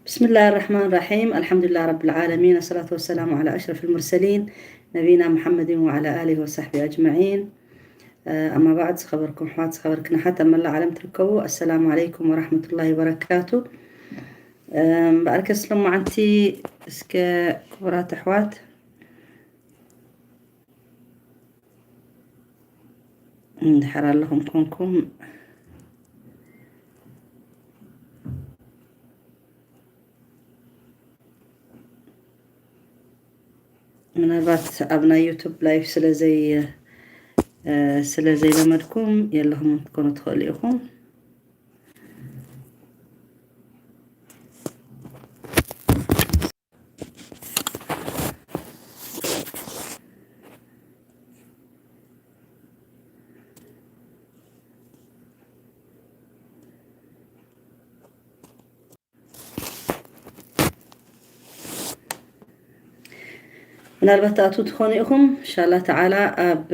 بسم الله الرحمن الرحيم. الحمد لله رب العالمين. الصلاة والسلام على أشرف المرسلين نبينا محمد وعلى آله وصحبه أجمعين. أما بعد، ዝኸበርኩም ኣሕዋት፣ ዝኸበርክን ኣሓት ኣብ መላእ ዓለም ትርከቡ፣ السلام عليكم ورحمة الله وبركاته. እምበኣርከስ ሎማዓንቲ እስከ ክቡራት ኣሕዋት እንድሕር ኣለኹም ኮንኩም ምናልባት ኣብ ናይ ዩቱብ ላይፍ ስለ ዘይ ስለ ዘይለመድኩም የለኹም ክትኮኑ ትኽእሉ ኢኹም። ምናልባት ትኣትዉ ትኾኑ ኢኹም። እንሻላ ተዓላ ኣብ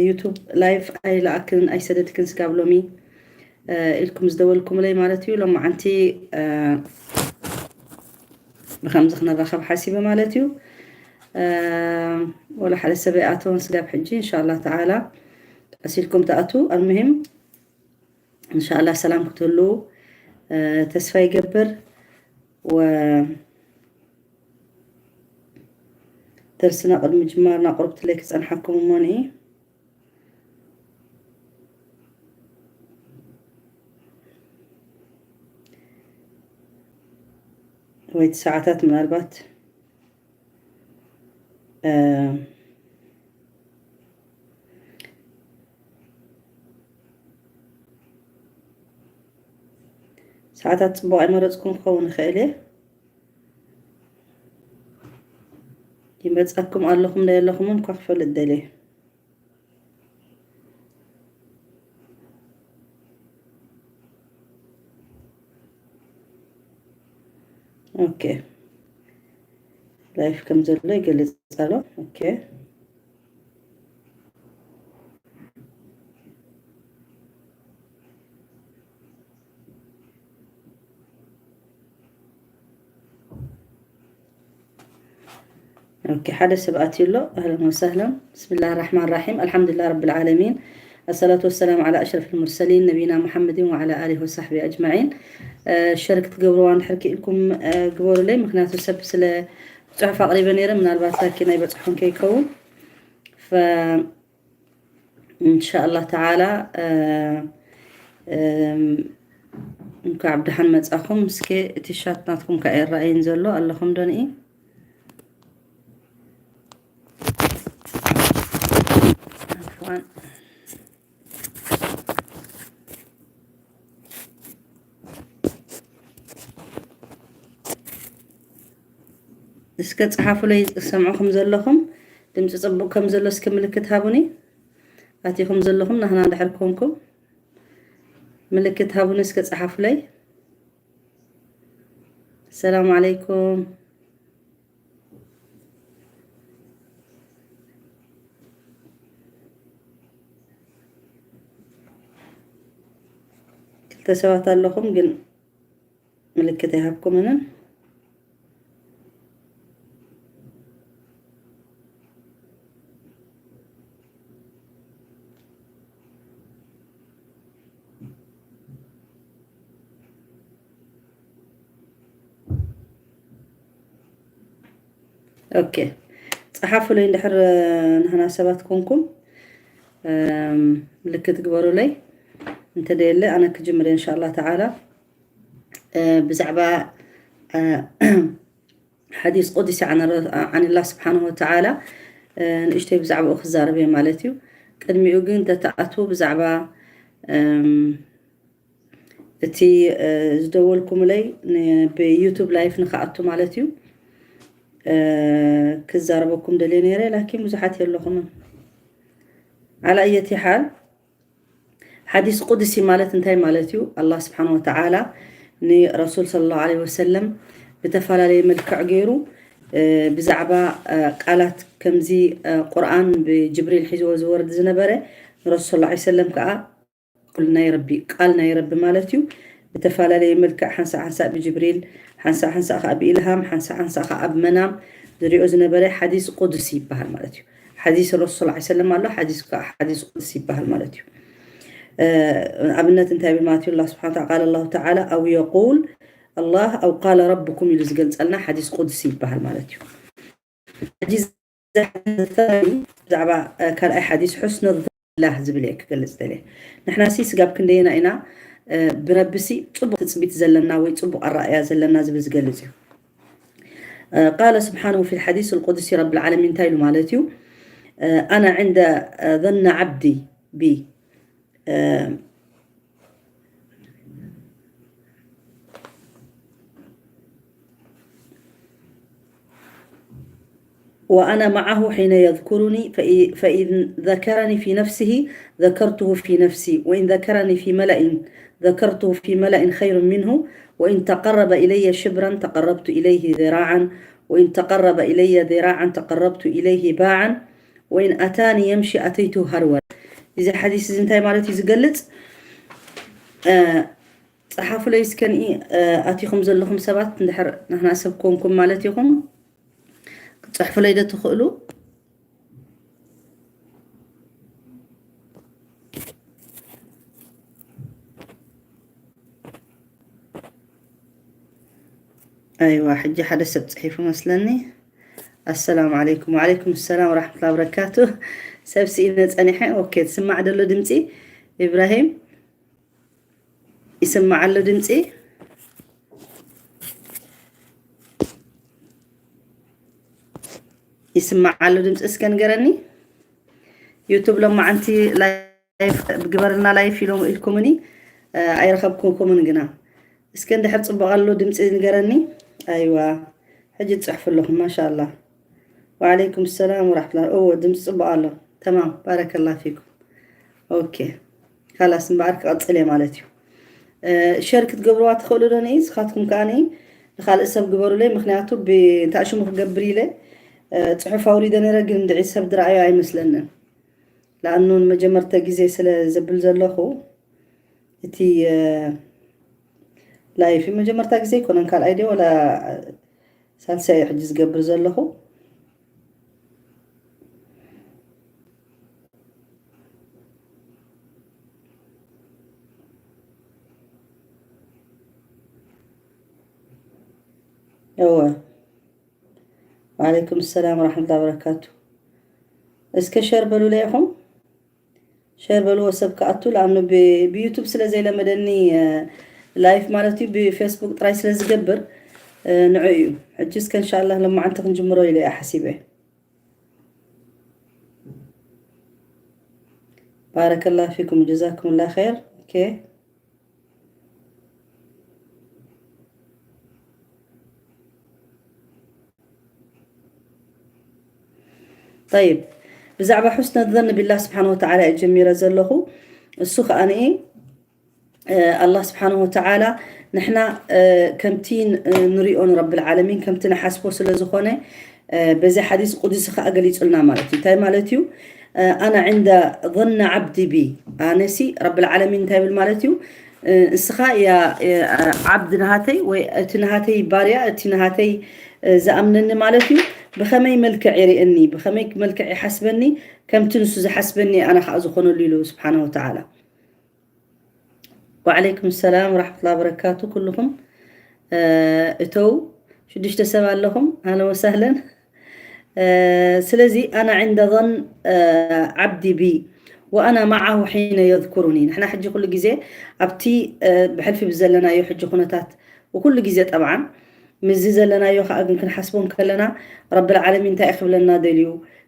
ዩቱብ ላይፍ ኣይለኣክን ኣይሰደድክን ስጋብ ሎሚ ኢልኩም ዝደወልኩምለይ ማለት እዩ። ሎማዓንቲ ብከምዚ ክንራኸብ ሓሲበ ማለት እዩ። ወላ ሓደ ሰብ ኣይኣተወን ስጋብ ሕጂ። እንሻላ ተዓላ ቀስ ኢልኩም ትኣትዉ። ኣልሙሂም እንሻላ ሰላም ክትህሉ ተስፋ ይገብር። ወደርስና ቅድሚ ምጅማርና ቁሩብ ትለይ ክጸንሓኩም እሞኒ ወይ ሰዓታት ምናልባት ሰዓታት ጽቡቕ ኣይመረጽኩን ክኸውን ይኽእል እየ። ይመጻኩም ኣለኹም ዶ የለኹምን እኳ ክፈልጥ ደልየ። ኦኬ፣ ላይፍ ከም ዘሎ ይገልጽ ኣሎ። ኦኬ። ኦኬ፣ ሓደ ሰብ ኣትዩ ኣሎ። ኣህለን ወሰህለን። ብስምላህ ራሕማን ራሒም። ኣልሓምዱሊላህ ረብል ዓለሚን። ኣሰላቱ ወሰላም ዓላ ኣሽረፍ ልሙርሰሊን ነቢና ሙሓመድን ወዓላ ኣሊሂ ወሳሕቢ ኣጅማዒን። ሸር ክትገብርዋ እንድሕር ክኢልኩም ግበሩለይ፣ ምክንያቱ ሰብ ስለ ብፅሑፍ ኣቕሪበ ነይረ፣ ምናልባት ላኪን ኣይበፅሖን ከይከውን። ፈ እንሻኣላህ ተዓላ እንኳዕ ብደሓን መጻኹም። እስከ እቲ ሻት ናትኩም ከ ኣይረኣይን ዘሎ ኣለኹም ዶ ንኢ? ኣፍዋን። እስከ ጸሓፉለይ ዝሰምዑኹም ዘለኹም ድምፂ ጽቡቕ ከም ዘሎ እስከ ምልክት ሃቡኒ። ኣቲኹም ዘለኹም ናህና እንድሕር ኮንኩም ምልክት ሃቡኒ፣ እስከ ጸሓፉለይ። ሰላም ዓለይኩም። ክልተ ሰባት ኣለኹም ግን ምልክት ኣይሃብኩምንን። ኦኬ፣ ጸሓፉለይ እንድሕር ናህና ሰባት ኮንኩም ምልክት ግበሩለይ። እንተ ደየለ ኣነ ክጅምር እንሻላ ተዓላ። ብዛዕባ ሓዲስ ቁድሲ ዓንላ ስብሓንሁ ወተዓላ ንእሽተይ ብዛዕባኡ ክዛረብ እየ ማለት እዩ። ቅድሚኡ ግን ተተኣትዉ ብዛዕባ እቲ ዝደወልኩምለይ ብዩቱብ ላይፍ ንክኣቱ ማለት እዩ ክዛረበኩም ደልየ ነይረ፣ ላኪን ብዙሓት የለኹምን። ዓላ እየቲ ሓል ሓዲስ ቁድሲ ማለት እንታይ ማለት እዩ? ኣላህ ስብሓን ወተዓላ ንረሱል ሰለላሁ ዐለይሂ ወሰለም ብተፈላለየ መልክዕ ገይሩ ብዛዕባ ቃላት ከምዚ ቁርኣን ብጅብሪል ሒዝዎ ዝወርድ ዝነበረ ንረሱል ሰለላሁ ዐለይሂ ወሰለም ከዓ ቁል ናይ ረቢ ቃል ናይ ረቢ ማለት እዩ። ብተፈላለየ መልክዕ ሓንሳእ ሓንሳእ ብጅብሪል፣ ሓንሳእ ሓንሳእ ከዓ ብኢልሃም፣ ሓንሳእ ሓንሳእ ከዓ ኣብ መናም ዝሪኦ ዝነበረ ሓዲስ ቁድሲ ይበሃል ማለት እዩ። ሓዲስ ረሱል ሰለላሁ ዐለይሂ ወሰለም ኣሎ፣ ሓዲስ ከዓ ሓዲስ ቁድሲ ይበሃል ማለት እዩ። ኣብነት እንታይ ይብል ማለት እዩ? ኣላህ ስብሓን ወተዓላ፣ ቃለ ላሁ ተዓላ ኣው የቁል ኣላህ ኣው ቃለ ረብኩም ኢሉ ዝገልጸልና ሓዲስ ቁድሲ ይበሃል ማለት እዩ። ሕጂ እዚ ሓዲስ ብዛዕባ ካልኣይ ሓዲስ ሑስነ ላህ ዝብል እየ ክገልጽ ደልየ። ንሕና ሲ ስጋብ ክንደየና ኢና ብረቢ ሲ ጽቡቕ ትጽቢት ዘለና ወይ ጽቡቕ ኣረኣያ ዘለና ዝብል ዝገልጽ እዩ። ቃለ ስብሓንሁ ፊ ሓዲስ ልቁድሲ ረቢ ልዓለሚን እንታይ ኢሉ ማለት እዩ? ኣና ዕንደ ظن عبدي بي. وأنا معه حين يذكرني، فإ-، فإن ذكرني في نفسه ذكرته في نفسي، وإن ذكرني في ملأ ذكرته في ملأ خير منه، وإن تقرب إلي شبرا تقربت إليه ذراعا، وإن تقرب إلي ذراعا تقربت إليه باعا، وإن أتاني يمشي أتيته هرولة. እዚ ሓዲስ እዚ እንታይ ማለት እዩ ዝገልጽ? እ፣ ጸሓፉለይ እስከ ንኢ፣ እ፣ ኣቲኹም ዘለኹም ሰባት እንድሕር ንሕና ሰብ ኮንኩም ማለት ኢኹም፣ ክትጽሕፉለይ ዶ ትኽእሉ? ኣይዋ፣ ሕጂ ሓደ ሰብ ጽሒፉ መስለኒ። ኣሰላሙ ዓለይኩም። ወዓለይኩም ሰላም ወራሕመቱላሂ ወበረካቱ። ሰብ ስኢነ ጸኒሐ። ኦኬ፣ ትስማዕ ደሎ ድምጺ? ኢብራሂም፣ ይስማዕ ኣሎ ድምጺ? ይስማዕ ኣሎ ድምጺ? እስከ ንገረኒ። ዩቱብ ሎማዓንቲ ላይፍ ግበርልና ላይፍ ኢሎም ኢልኩምኒ፣ እ፣ ኣይረኸብኩምኩምን ግና። እስከ እንድሕር ጽቡቕ ኣሎ ድምጺ ንገረኒ። ኣይዋ፣ ሕጂ ትጽሕፉ ኣለኹም፣ ማሻኣላህ። ወዓለይኩም ሰላም ወራሕመቱላህ። እዎ፣ ድምጺ ጽቡቕ ኣሎ። ተማም፣ ባረከላህ ፊኩም። ኦኬ፣ ካላስ እምበኣር ክቐጽል እየ ማለት እዩ። እ፣ ሸር ክትገብርዋ ትኽእሉ ዶ? ንስኻትኩም ከኣ ንኻልእ ሰብ ግበሩለይ፣ ምኽንያቱ ብ-፣ እንታይ ሽሙ ክገብር ኢለ፣ እ፣ ጽሑፍ ኣውሪደ ነይረ፣ ግን እንድዒ ሰብ ዝረኣዮ ኣይመስለንን። ለኣኑ ንመጀመርታ ግዜ ስለ ዘብል ዘለኹ፣ እቲ፣ እ፣ ላይፍ መጀመርታ ግዜ ኣይኮነን፣ ካልኣይ ድየ ወላ ሳልሳይ ሕጂ ዝገብር ዘለኹ። እወ። ወዓለይኩም ሰላም ወራሕመቱላሂ ወበረካቱ። እስከ ሸር በሉለይ ኢኹም። ሸር በልዎ ሰብ ክኣቱ፣ ለኣኑ ብ-፣ ብዩቱብ ስለ ዘይለመደኒ፣ እ፣ ላይፍ ማለት እዩ፣ ብፌስቡክ ጥራይ ስለ ዝገብር፣ እ፣ ንዑ እዩ። ሕጂ እስከ እንሻላህ ሎማዓንቲ ክንጅምሮ ኢለ እየ ሓሲበ። ባረከላህ ፊኩም፣ ጀዛኩሙላህ ኸይር። ኦኬ። ጠይብ፣ ብዛዕባ ሑስነ ዘን ቢላህ ስብሓን ወተዓላ እየ ጀሚረ ዘለኹ። እሱ ከኣ ንኢ፣ እ፣ ኣላህ ስብሓን ወተዓላ ንሕና፣ እ፣ ከምቲ ን-፣ እ፣ ንሪኦ ንረብል ዓለሚን፣ ከምቲ ንሓስቦ ስለ ዝኾነ፣ እ፣ በዚ ሓዲስ ቁዱስ ከኣ ገሊጹልና ማለት እዩ። እንታይ ማለት እዩ? እ፣ ኣና ዕንደ ظن عبدي بي። ኣነሲ ረብል ዓለሚን እንታይ ይብል ማለት እዩ? እ፣ ንስኻ ያ፣ እ፣ ዓብድ ናሃተይ ወይ እቲ ናሃተይ ባርያ፣ እቲ ናሃተይ፣ እ፣ ዝኣምነኒ ማለት እዩ። ብኸመይ መልክዕ ይርእየኒ፣ ብኸመይ መልክዕ ይሓስበኒ፣ ከምቲ ንሱ ዝሓስበኒ ኣነ ኸኣ ዝኾነሉ ኢሉ ስብሓነ ወተዓላ። ወዓለይኩም ሰላም ወራሕመቱላሂ ወበረካቱ። ኩልኹም፣ እ፣ እተው ሽዱሽተ ሰብ ኣለኹም። ኣህለን ወሳህለን። እ፣ ስለዚ ኣና ዕንደ ظን፣ እ፣ ዓብዲ ቢ ወኣና መዓሁ ሒነ የዝኩሩኒ። ንሕና ሕጂ ኩሉ ግዜ ኣብቲ፣ እ፣ ብሕልፊ ብዘለናዮ ሕጂ ኩነታት ወኩሉ ግዜ ጠብዓን ምስዚ ዘለናዮ ከኣ ግን ክንሓስቦ እንከለና ረብል ዓለሚን እንታይ እዩ ክብለና ደልዩ?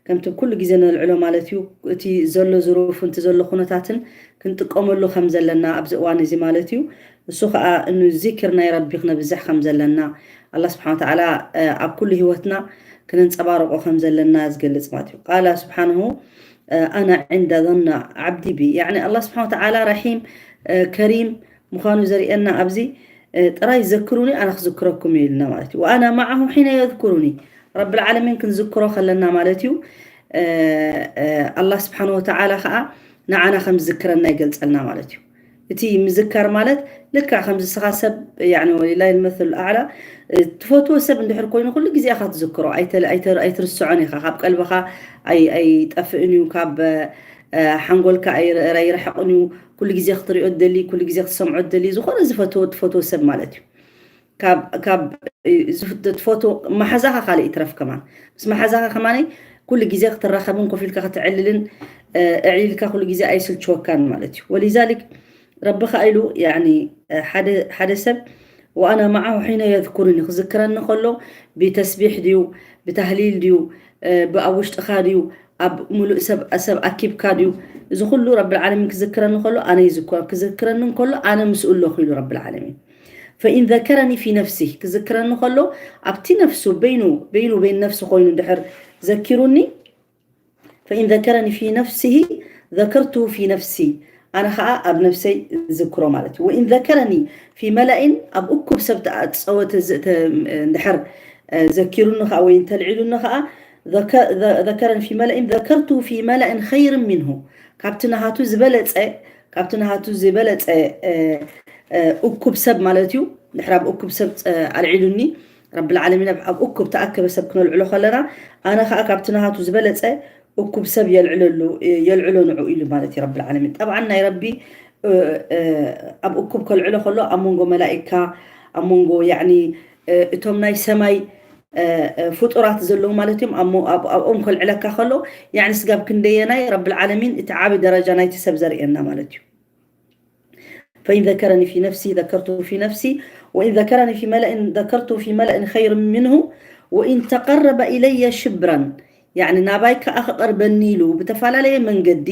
ከምቲ ኩሉ ግዜ ነልዕሎ ማለት እዩ፣ እቲ ዘሎ ዝሩፍን እቲ ዘሎ ኩነታትን ክንጥቀመሉ ከም ዘለና ኣብዚ እዋን እዚ ማለት እዩ። እሱ ከኣ እኑ ዚክር ናይ ረቢ ክነብዝሕ ከም ዘለና፣ ኣላህ ስብሓን ወተዓላ፣ እ፣ ኣብ ኩሉ ህይወትና ክነንጸባርቆ ከም ዘለና ዝገልጽ ማለት እዩ። ቃለ ስብሓንሁ፣ እ፣ ኣና ዕንደ ظን ዓብዲ ቢ። ያዕኒ ኣላህ ስብሓን ወተዓላ ረሒም፣ እ፣ ከሪም ምዃኑ ዘርእየና ኣብዚ፣ እ፣ ጥራይ ዘክሩኒ ኣነ ክዝክረኩም እዩ ኢልና ማለት እዩ። ወኣና መዓሁ ሒነ የዝኩሩኒ። ረብል ዓለሚን ክንዝክሮ ከለና ማለት እዩ፣ እ፣ እ፣ ኣላህ ስብሓን ወተዓላ ከኣ ንዓና ከም ዝዝክረና ይገልጸልና ማለት እዩ። እቲ ምዝካር ማለት ልክዕ ከምዚ ስኻ ሰብ፣ ያኒ ወሊላሂ ልመሰሉ ኣዕላ፣ ትፈትዎ ሰብ እንድሕር ኮይኑ ኩሉ ግዜ ኢኻ ትዝክሮ፣ ኣይተ- ኣይተ- ኣይትርስዖን ኢኻ፣ ካብ ቀልብኻ ኣይ- ኣይጠፍእን እዩ፣ ካብ እ፣ ሓንጎልካ ኣይር- ኣይርሕቕን እዩ። ኩሉ ግዜ ክትሪኦ ትደሊ፣ ኩሉ ግዜ ክትሰምዖ ትደሊ፣ ዝኾነ ዝፈትዎ ትፈትዎ ሰብ ማለት እዩ። ካብ ካብ እ፣ ዝፍ- ትፈትዎ መሓዛኻ ካልእ ይትረፍ ከማን፣ ምስ መሓዛኻ ከማን ኩሉ ግዜ ክትራኸብን ኮፍ ኢልካ ክትዕልልን እ፣ እዕሊልካ ኩሉ ግዜ ኣይስልችወካን ማለት እዩ። ወሊዛሊክ ረቢ ከኣ ኢሉ ያኒ ሓደ ሓደ ሰብ ወኣና መዓሁ ሒነ የዝኩርኒ ክዝክረኒ ከሎ ብተስቢሕ ድዩ ብታህሊል ድዩ እ፣ ብኣብ ውሽጥኻ ድዩ ኣብ ሙሉእ ሰብ ሰብ ኣኪብካ ድዩ እዚ ኩሉ ረቢ ዓለሚን ክዝክረኒ ከሎ ኣነ ይዝክሮ ክዝክረኒ ከሎ ኣነ ምስኡ ኣለኹ ኢሉ ረቢ ዓለሚን ፈኢን ዘከረኒ ፊ ነፍሲ ክዝክረኒ ከሎ ኣብቲ ነፍሱ በይኑ በይኑ በይን ነፍሱ ኮይኑ እንድሕር ዘኪሩኒ فإن ذكرني في نفسه ذكرته في نفسي ኣነ ኸዓ ኣብ ነፍሰይ ዝክሮ ማለት እዩ وإن ذكرني في ملأ ኣብ እኩብ ሰብ ተፀወተ እንድሕር ዘኪሩኒ ከዓ ወይ እንተልዒሉኒ ከዓ ذكرني في ملأ ذكرته في ملأ خير منه ካብቲ ናሃቱ ዝበለፀ ካብቲ ናሃቱ ዝበለፀ እኩብ ሰብ ማለት እዩ ድሕር ኣብ እኩብ ሰብ ኣልዒሉኒ ረቢ ዓለሚን ኣብ እኩብ ተኣከበ ሰብ ክነልዕሎ ከለና ኣነ ከዓ ካብቲ ናሃቱ ዝበለፀ እኩብ ሰብ የልዕለሉ የልዕሎ ንዑ ኢሉ ማለት እዩ ረቢ ዓለሚን ጠብዓን ናይ ረቢ ኣብ እኩብ ከልዕሎ ከሎ ኣብ መንጎ መላኢካ ኣብ መንጎ ያኒ እቶም ናይ ሰማይ ፍጡራት ዘለዉ ማለት እዮም ኣብኦም ከልዕለካ ከሎ ያኒ ስጋብ ክንደየናይ ረቢ ዓለሚን እቲ ዓቢ ደረጃ ናይቲ ሰብ ዘርእየና ማለት እዩ فإن ذكرني في نفسي ذكرته في نفسي وإن ذكرني في ملأ ذكرته في ملأ خير منه وإن تقرب إلي شبرا يعني ናባይ ከዓ ክቐርበኒ ኢሉ ብተፈላለየ መንገዲ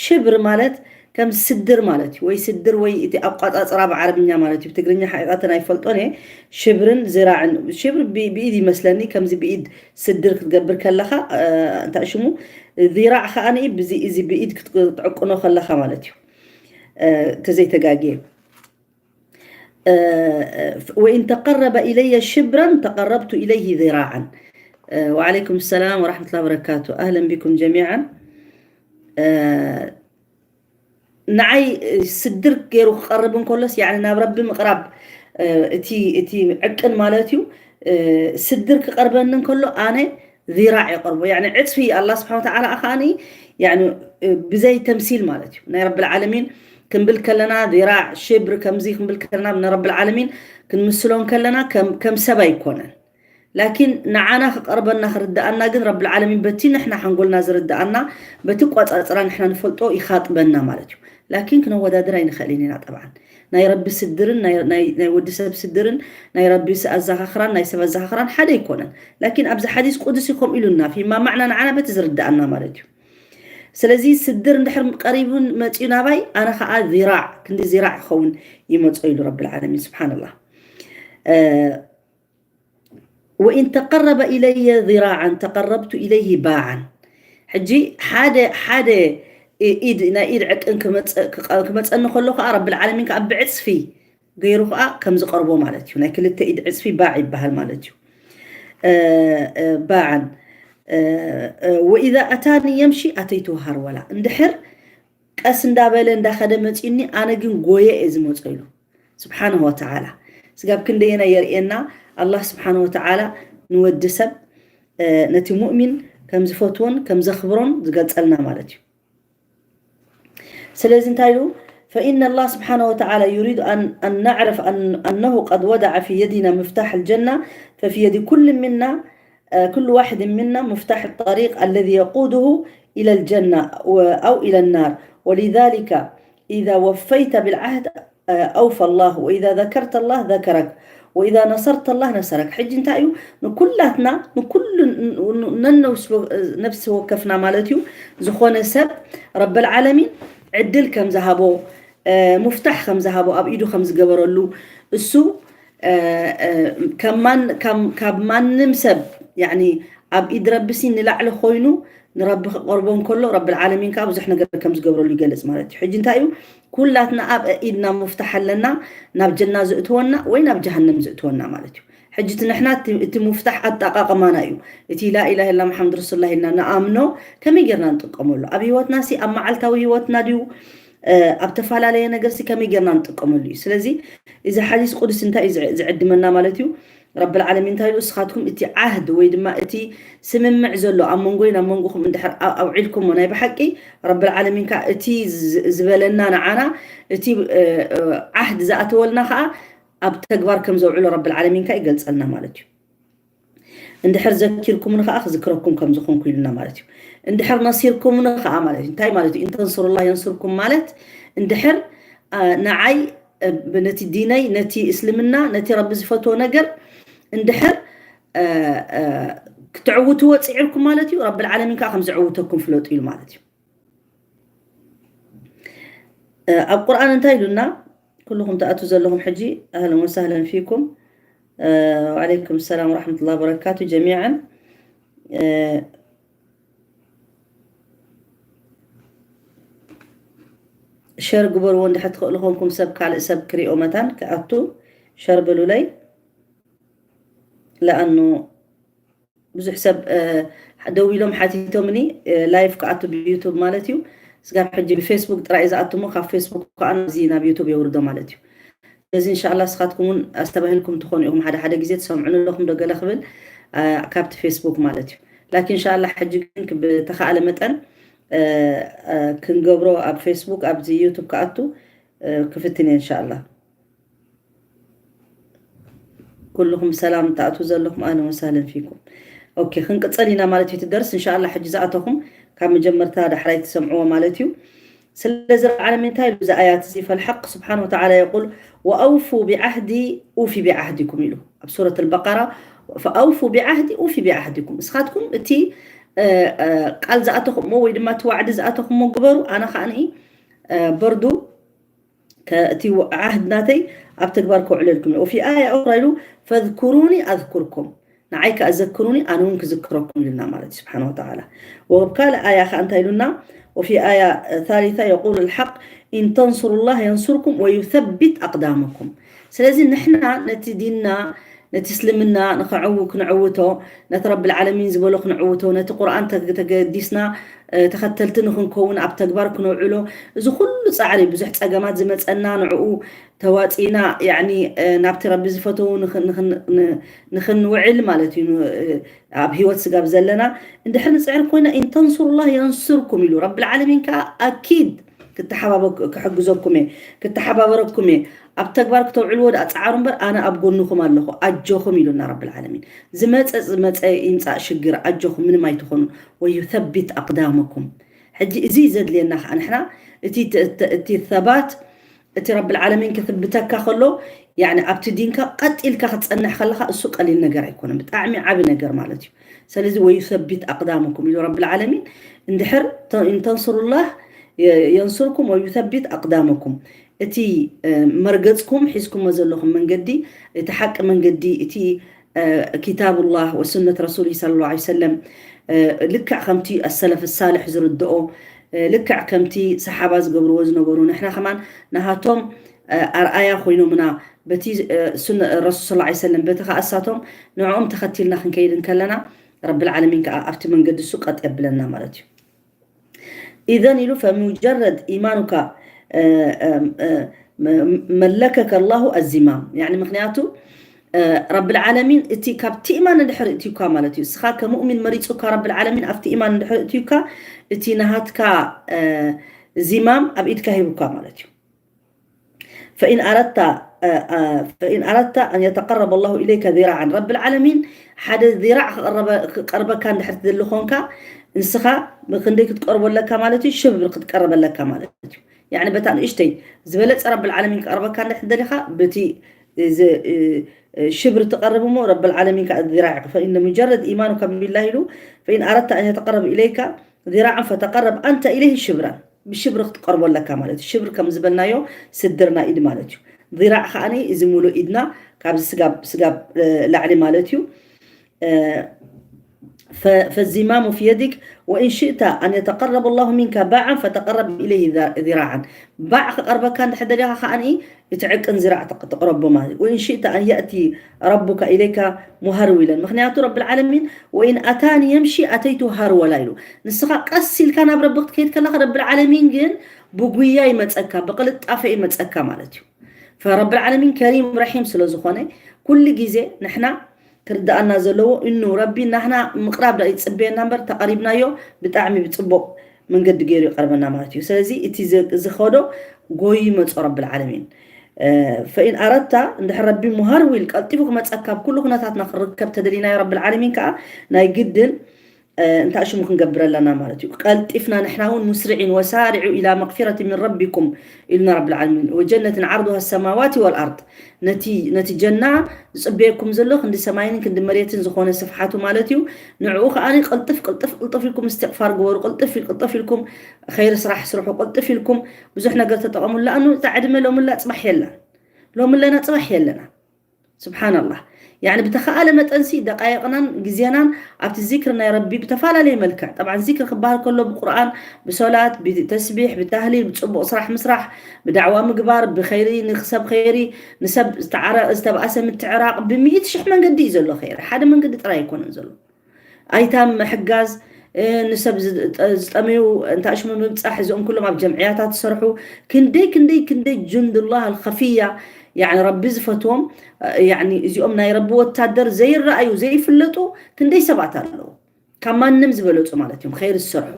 ሽብር ማለት ከም ስድር ማለት እዩ ወይ ስድር ወይ እቲ ኣቋፃፅራ ብዓረብኛ ማለት እዩ ብትግርኛ ሓቂቃተን ኣይፈልጦን እየ ሽብርን ዝራዕን ሽብር ብኢድ ይመስለኒ ከምዚ ብኢድ ስድር ክትገብር ከለካ እንታይ ሽሙ ዚራዕ ከዓ እዚ ብኢድ ክትዕቅኖ ከለካ ማለት እዩ ተዘይተጋግየ وإن تقرب إلي شبرا تقربت إليه ذراعا وعليكم السلام ورحمة الله وبركاته أهلا بكم جميعا ንዓይ ስድር ገይሩ ክቐርብ እንከሎስ ያኒ ናብ ረቢ ምቕራብ እቲ እቲ ዕቅን ማለት እዩ ስድር ክቐርበኒ እንከሎ ኣነ ዚራዕ የቐርቦ ያኒ ዕፅፊ ኣላ ስብሓን ወተዓላ ከዓኒ ያኒ ብዘይ ተምሲል ማለት እዩ ናይ ረቢ ዓለሚን ክንብል ከለና ዚራዕ ሽብር ከምዚ ክንብል ከለና ንረቢ ዓለሚን ክንምስሎ ከለና ከም ሰብ ኣይኮነን ላኪን ንዓና ክቐርበና ክርድኣና ግን ረቢ ዓለሚን በቲ ንሕና ሓንጎልና ዝርድኣና በቲ ቋፃፅራ ንሕና ንፈልጦ ይኻጥበና ማለት እዩ ላኪን ክነወዳድር ኣይንኽእልን ኢና ጠብዓን ናይ ረቢ ስድርን ናይ ወዲ ሰብ ስድርን ናይ ረቢ ኣዘኻኽራን ናይ ሰብ ኣዘኻኽራን ሓደ ኣይኮነን ላኪን ኣብዚ ሓዲስ ቁዱሲ ከምኡ ኢሉና ፊማ ማዕና ንዓና በቲ ዝርድኣና ማለት እዩ ስለዚ ስድር እንድሕር ቀሪቡን መፅኡ ናባይ ኣነ ከዓ ዚራዕ ክንዲ ዚራዕ ክኸውን ይመፆ ኢሉ ረቢ ዓለሚን ስብሓንላ وإن تقرب إلي ذراعا تقربت إليه باعا ሕጂ ሓደ ሓደ ኢድ ናይ ኢድ ዕቅን ክመፀኒ ከሎ ከዓ ረቢ ዓለሚን ከዓ ብዕፅፊ ገይሩ ከዓ ከም ዝቐርቦ ማለት እዩ ናይ ክልተ ኢድ ዕፅፊ ባዕ ይበሃል ማለት እዩ ባዓን وإذا أتاني يمشي أتيته هرولة እንድሕር ቀስ እንዳበለ እንዳኸደ መፂኡኒ ኣነ ግን ጎየ እየ ዝመፀ ኢሉ ስብሓንሁ ወተዓላ ስጋብ ክንደየና የርእየና ኣላህ ስብሓንሁ ወተዓላ ንወዲ ሰብ ነቲ ሙእሚን ከም ዝፈትዎን ከም ዘኽብሮን ዝገልፀልና ማለት እዩ ስለዚ እንታይ ኢሉ فإن الله سبحانه وتعالى يريد أن, أن نعرف أن, أنه قد وضع في يدنا مفتاح الجنة ففي يد كل منا كل واحد منا مفتاح الطريق الذي يقوده إلى الجنة أو إلى النار ولذلك إذا وفيت بالعهد أوفى الله وإذا ذكرت الله ذكرك وإذا نصرت الله نصرك ሕጂ እንታይ እዩ ንኩላትና ንኩሉ ነነውስ ነፍሲ ወከፍና ማለት እዩ ዝኾነ ሰብ ረበል ዓለሚን ዕድል ከም ዝሃቦ ሙፍታሕ ከም ዝሃቦ ኣብ ኢዱ ከም ዝገበረሉ እሱ ካብ ማንም ሰብ ኣብ ኢድ ረቢሲ ንላዕሊ ኮይኑ ንረቢ ክቐርቦ እንከሎ ረብል ዓለሚን ከዓ ብዙሕ ነገር ከም ዝገብረሉ ይገልፅ ማለት እዩ ሕጂ እንታይ እዩ ኩላትና ኣብ ኢድና ሙፍታሕ ኣለና ናብ ጀና ዝእትወና ወይ ናብ ጀሃንም ዝእትወና ማለት እዩ ሕጂ እቲ ንሕና እቲ ሙፍታሕ ኣጠቃቅማና እዩ እቲ ላኢላህ ላ መሓመድ ረሱሉላ ኢልና ንኣምኖ ከመይ ጌርና ንጥቀመሉ ኣብ ህይወትና ሲ ኣብ መዓልታዊ ህይወትና ድዩ ኣብ ተፈላለየ ነገር ሲ ከመይ ጌርና ንጥቀመሉ እዩ። ስለዚ እዚ ሓዲስ ቁዱስ እንታይ እዩ ዝዕድመና ማለት እዩ? ረብል ዓለሚን እንታይ ኢሉ? እስኻትኩም እቲ ዓህድ ወይ ድማ እቲ ስምምዕ ዘሎ ኣብ መንጎይን ኣብ መንጎኹም እንድሕር ኣውዒልኩሞ ናይ ብሓቂ ረብል ዓለሚን ከዓ እቲ ዝበለና ንዓና እቲ ዓህድ ዝኣተወልና ከዓ ኣብ ተግባር ከም ዘውዕሎ ረብል ዓለሚን ከዓ ይገልጸልና ማለት እዩ። እንድሕር ዘኪርኩምኒ ከዓ ክዝክረኩም ከም ዝኾንኩ ኢሉና ማለት እዩ። እንድሕር ነሲርኩምኒ ከዓ ማለት እዩ። እንታይ ማለት እዩ? እንተንስሩላ የንስርኩም ማለት እንድሕር ንዓይ ነቲ ዲነይ ነቲ እስልምና ነቲ ረቢ ዝፈትዎ ነገር እንድሕር ክትዕውትዎ ፅዒርኩም ማለት እዩ። ረብል ዓለሚን ከዓ ከም ዘዕውተኩም ፍለጡ ኢሉ ማለት እዩ። ኣብ ቁርኣን እንታይ ኢሉና? ኩልኹም ትኣቱ ዘለኹም ሕጂ ኣህለን ወሳህለን ፊኩም። ወዓለይኩም ሰላም ወራሕመቱላሂ ወበረካቱ ጀሚዓን። ሸር ግበርዎ እንድሕር ትኽእሉ ኮንኩም ሰብ ካልእ ሰብ ክሪኦ መታን ክኣቱ ሸር ብሉለይ። ለኣኑ ብዙሕ ሰብ ደው ኢሎም ሓቲቶምኒ ላይፍ ክኣቱ ብዩቱብ ማለት እዩ። ስጋብ ሕጂ ብፌስቡክ ጥራይ ዝኣትሞ ካብ ፌስቡክ ከዓ ናብዚ ናብ ዩቱብ የውርዶ ማለት እዩ። ስለዚ እንሻላ ስኻትኩም እውን ኣስተባሂልኩም ትኾኑ ኢኹም። ሓደ ሓደ ግዜ ትሰምዑኒ ኣለኹም ዶ ገለ ክብል ካብቲ ፌስቡክ ማለት እዩ። ላኪን እንሻላ ሕጂ ግን ብተኻእለ መጠን ክንገብሮ ኣብ ፌስቡክ ኣብዚ ዩቱብ ክኣቱ ክፍትን እየ እንሻላ። ኩልኹም ሰላም ትኣትዉ ዘለኹም ኣህለን ወሳህለን ፊኩም። ኦኬ ክንቅፅል ኢና ማለት እዩ። ትደርስ እንሻላ ሕጂ ዝኣተኹም ካብ መጀመርታ ዳሕራይ ትሰምዕዎ ማለት እዩ። ስለዚ ዓለሚን እንታይ ኢሉ እዚ ኣያት እዚ ፈልሓቅ ስብሓን ወተዓላ የቁል ወኣውፉ ብዓህዲ ኡፊ ብዓህዲኩም ኢሉ ኣብ ሱረት ኣልበቀራ ፈኣውፉ ብዓህዲ ኡፊ ብዓህዲኩም እስኻትኩም እቲ ቃል ዝኣተኹምዎ ወይ ድማ እቲ ዋዕዲ ዝኣተኹምዎ ግበሩ ኣነ ከዓ በርዱ እቲ ዓህድ ናተይ ኣብ ተግባር ከውዕለልኩም እየ። ወፊ ኣያ ኡኽራ ኢሉ ፈዝኩሩኒ ኣዝኩርኩም ንዓይ ከኣ ዘክሩኒ ኣነ እውን ክዝክረኩም ኢሉና ማለት እዩ ስብሓን ወተዓላ። ወብ ካልእ ኣያ ከኣ እንታይ ኢሉና? ወፊ ኣያ ታሊታ የቁል ልሓቅ ኢን ተንስሩ ላህ የንሱርኩም ወዩሰቢት ኣቅዳመኩም። ስለዚ ንሕና ነቲ ዲንና ነቲ እስልምና ንኸዕው ክንዕውቶ ነቲ ረብል ዓለሚን ዝበሎ ክንዕውቶ ነቲ ቁርኣን ተገዲስና ተኸተልቲ ንኽንከውን ኣብ ተግባር ክነውዕሎ እዚ ኩሉ ፃዕሪ ብዙሕ ፀገማት ዝመፀና ንዕኡ ተዋፂና ያኒ ናብቲ ረቢ ዝፈተው ንኽንውዕል ማለት እዩ። ኣብ ህይወት ስጋብ ዘለና እንድሕር ንፅዕር ኮይና ኢንተንሱሩላህ የንስርኩም ኢሉ ረብል ዓለሚን ከዓ ኣኪድ ክተሓባበ ክሕግዘኩም እየ ክተሓባበረኩም እየ ኣብ ተግባር ክተውዕልዎ ደኣ ፃዓሩ እምበር ኣነ ኣብ ጎንኹም ኣለኹ ኣጆኹም ኢሉና ረብል ዓለሚን። ዝመፀ ዝመፀ ይምፃእ ሽግር ኣጆኹም ምንም ኣይትኾኑ። ወዩሰቢት ኣቅዳመኩም። ሕጂ እዚ ዘድልየና ከዓ ንሕና እቲ ሰባት እቲ ረብል ዓለሚን ክስብተካ ከሎ ያኒ ኣብቲ ዲንካ ቀጥ ኢልካ ክትፀንሕ ከለካ እሱ ቀሊል ነገር ኣይኮነን ብጣዕሚ ዓቢ ነገር ማለት እዩ። ስለዚ ወዩሰቢት ኣቅዳመኩም ኢሉ ረብል ዓለሚን። እንድሕር እንተንስሩላህ የንስርኩም ወዩሰቢት ኣቅዳመኩም። እቲ መርገፅኩም ሒዝኩሞ ዘለኹም መንገዲ እቲ ሓቂ መንገዲ እቲ ኪታቡላህ ወሱነት ረሱሊ ሰለ ላ ሰለም ልክዕ ከምቲ ኣሰለፍ ሳልሕ ዝርድኦ ልክዕ ከምቲ ሰሓባ ዝገብርዎ ዝነበሩ ንሕና ከማን ናሃቶም ኣርኣያ ኮይኖምና በቲ ረሱል ስ ሰለም በቲ ከዓ እሳቶም ንዕኦም ተኸቲልና ክንከይድ እንከለና ረብል ዓለሚን ከዓ ኣብቲ መንገዲ እሱ ቀጥ የብለና ማለት እዩ። ኢዘን ኢሉ ፈሙጀረድ ኢማኑካ መለከከ ላሁ ኣዚማም ያኒ ምክንያቱ ረብል ዓለሚን እቲ ካብቲ ኢማን እንድሕር እትዩካ ማለት እዩ። እስኻ ከሙእሚን መሪፁካ ረብል ዓለሚን ኣብቲ ኢማን እንድሕር እትዩካ እቲ ናሃትካ ዚማም ኣብ ኢድካ ሂቡካ ማለት እዩ። ፈኢን ኣረድታ ፈኢን ኣረድታ ኣን የተቀረበ ላሁ ኢለይከ ዚራዓን ረብል ዓለሚን ሓደ ዚራዕ ክቀርበካ እንድሕር ትደሊ ኮንካ ንስኻ ክንደይ ክትቀርቦ ኣለካ ማለት እዩ። ሽብር ክትቀርበ ኣለካ ማለት እዩ። ያኒ በታ ንእሽተይ ዝበለፀ ረብል ዓለሚን ክቀርበካ እንድሕር ደሊኻ በቲ ሽብር ትቐርብ እሞ ረብል ዓለሚን ከዓ ዚራዕ ፈኢነ ሙጀረድ ኢማኑካ ቢላህ ኢሉ ፈኢን ኣረድታ ኣን የተቀረብ ኢለይካ ዚራዓን ፈተቀረብ ኣንተ ኢለይህ ሽብራን ብሽብሪ ክትቀርቦ ኣለካ ማለት እዩ። ሽብሪ ከም ዝበልናዮ ስድርና ኢድ ማለት እዩ። ዚራዕ ከዓኒ እዚ ሙሉእ ኢድና ካብዚ ስጋብ ስጋብ ላዕሊ ማለት እዩ። ف-، فالزمام في يدك، وإن شئت أن يتقرب الله منك باعا فتقرب إليه ذا-، ذراعا. ባዕ ክቐርበካ እንድሕር ደሊኻ ከኣ እቲ ዕቅን ዝራዕ ተቕ-፣ ተቕረቦ ማለት እዩ። وإن شئت أن يأتي ربك إليك مهرولا። ምኽንያቱ ረብል ዓለሚን "وإن أتاني يمشي أتيته هرولة" ኢሉ። ንስኻ ቀስ ኢልካ ናብ ረቢ ክትከይድ ከለኻ ረብል ዓለሚን ግን ብጉያ ይመጸካ፣ ብቕልጣፈ ይመጸካ ማለት እዩ። ፈረብል ዓለሚን ከሪም ረሒም ስለ ዝኾነ ኩሉ ግዜ ንሕና ክርዳኣና ዘለዎ እኑ ረቢ ናህና ምቕራብ ዳ ይጽበየና እምበር ተቐሪብናዮ ብጣዕሚ ብጽቡቕ መንገዲ ገይሩ ይቐርበና ማለት እዩ። ስለዚ እቲ ዝ-፣ ዝኸዶ ጎይ ይመጾ ረብል ዓለሚን። እ፣ ፈኢን ኣረድታ እንድሕር ረቢ ሙሃር ዊል ቀልጢፉ ክመጸካ ኣብ ኩሉ ኩነታትና ክርከብ ተደሊናዮ ረብል ዓለሚን ከኣ ናይ ግድን፣ እ፣ እንታይ ሽሙ ክንገብር ኣለና ማለት እዩ። ቀልጢፍና ንሕና እውን ሙስሪዒን ወሳሪዑ ኢላ መግፊረት ምን ረቢኩም ኢሉና ረብል ዓለሚን። ወጀነትን ዓርዱሃ ሰማዋት ወልኣርድ። ነቲ፣ ነቲ ጀና ዝጽበየኩም ዘሎ ክንዲ ሰማይን ክንዲ መሬትን ዝኾነ ስፍሓቱ ማለት እዩ። ንዕኡ ከኣ ቅልጥፍ፣ ቅልጥፍ፣ ቅልጥፍ ኢልኩም እስትቕፋር ግበሩ። ቅልጥፍ፣ ቅልጥፍ ኢልኩም ኸይር ስራሕ ስርሑ። ቅልጥፍ ኢልኩም ብዙሕ ነገር ተጠቐሙሉ። ለኣኑ እታ ዕድመ ሎምላ ጽባሕ የላን። ሎምለና ጽባሕ የለና። ስብሓንላህ። ያዕኒ ብተኻእለ መጠንሲ ደቃይቕናን ግዜናን ኣብቲ ዚክር ናይ ረቢ ብተፈላለየ መልክዕ፣ ጠብዓን ዚክር ክበሃል ከሎ ብቁርኣን፣ ብሶላት፣ ብተስቢሕ፣ ብታህሊል፣ ብጽቡቕ ስራሕ ምስራሕ፣ ብዳዕዋ ምግባር፣ ብኸይሪ፣ ንክሰብ ኸይሪ፣ ንሰብ ዝተዓረ-፣ ዝተብኣሰ ምትዕራቕ፣ ብሚእቲ ሽሕ መንገዲ እዩ ዘሎ ኸይሪ። ሓደ መንገዲ ጥራይ ኣይኮነን ዘሎ። ኣይታም ምሕጋዝ፣ እ፣ ንሰብ ዝጠ-፣ ዝጠመዩ እንታይ ሽሙ ምብጻሕ፣ እዚኦም ኩሎም ኣብ ጀምዕያታት ዝሰርሑ ክንደይ፣ ክንደይ፣ ክንደይ ጁንዱላህ ኣልኸፍያ፣ ያዕኒ ረቢ ዝፈትዎም፣ እ፣ ያዕኒ እዚኦም ናይ ረቢ ወታደር ዘይረኣዩ፣ ዘይፍለጡ ክንደይ ሰባት ኣለዉ። ካብ ማንም ዝበለጹ ማለት እዮም፣ ኸይር ዝሰርሑ።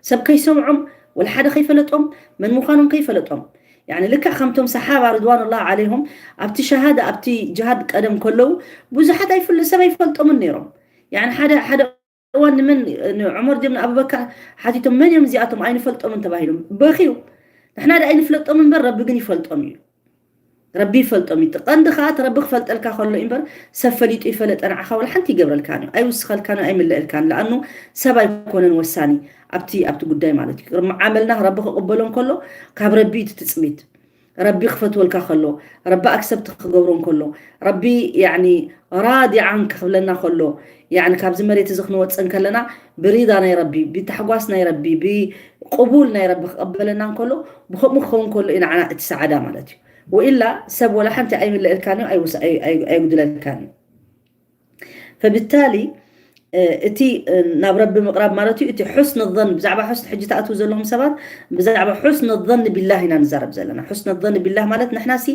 ሰብ ከይሰምዖም፣ ወላ ሓደ ከይፈለጦም፣ መን ምዃኖም ከይፈለጦም። ያዕኒ ልክዕ ከምቶም ሰሓባ ርድዋኑላህ ዓለይሆም ኣብቲ ሸሃዳ፣ ኣብቲ ጅሃድ ቀደም ከለዉ ብዙሓት ኣይፍል-፣ ሰብ ኣይፈልጦምን ነይሮም። ያዕኒ ሓደ፣ ሓደ እዋን ንመን፣ ንዑመር ጀብን ኣቡበከር ሓቲቶም፣ "መን እዮም እዚኣቶም? ኣይንፈልጦምን" ተባሂሎም። በኽዩ። ንሕና ደኣ ኣይንፍለጦም እምበር ረቢ ግን ይፈልጦም እዩ። ረቢ ይፈልጦም እዩ። እቲ ቀንዲ ከኣ እቲ ረቢ ክፈልጠልካ ከሎ እዩ እምበር ሰብ ፈሊጡ ይፈለጠ ንዓኻ ወላ ሓንቲ ይገብረልካን እዩ። ኣይውስኸልካን እዩ፣ ኣይምለእልካን። ለኣኑ ሰብ ኣይኮነን ወሳኒ ኣብቲ፣ ኣብቲ ጉዳይ ማለት እዩ። ቅድሚ ዓመልና ረቢ ክቕበሎ እንከሎ ካብ ረቢ እዩ እቲ ትጽቢት። ረቢ ክፈትወልካ ከሎ፣ ረቢ ኣክሰብት ክገብሮ እንከሎ፣ ረቢ ያዕኒ ራዲ ዓንክ ክብለና ከሎ፣ ያዕኒ ካብዚ መሬት እዚ ክንወጽእ እንከለና ብሪዳ ናይ ረቢ፣ ብታሕጓስ ናይ ረቢ፣ ብቅቡል ናይ ረቢ ክቐበለና እንከሎ፣ ብኸምኡ ክኸውን ከሎ እዩ ንዓና እቲ ሰዓዳ ማለት እዩ። ወኢላ ሰብ ወላ ሓንቲ ኣይምለእልካን እዩ፣ ኣይውስ-፣ ኣይ-፣ ኣይ-፣ ኣይጉድለልካን እዩ። ፈብታሊ፣ እ፣ እቲ፣ እ፣ ናብ ረቢ ምቕራብ ማለት እዩ። እቲ ሑስን ظን፣ ብዛዕባ ሑስን፣ ሕጂ ትኣትዉ ዘለኹም ሰባት፣ ብዛዕባ ሑስን ظን ቢላህ ኢና ንዛረብ ዘለና። ሑስን ظን ቢላህ ማለት ንሕና ሲ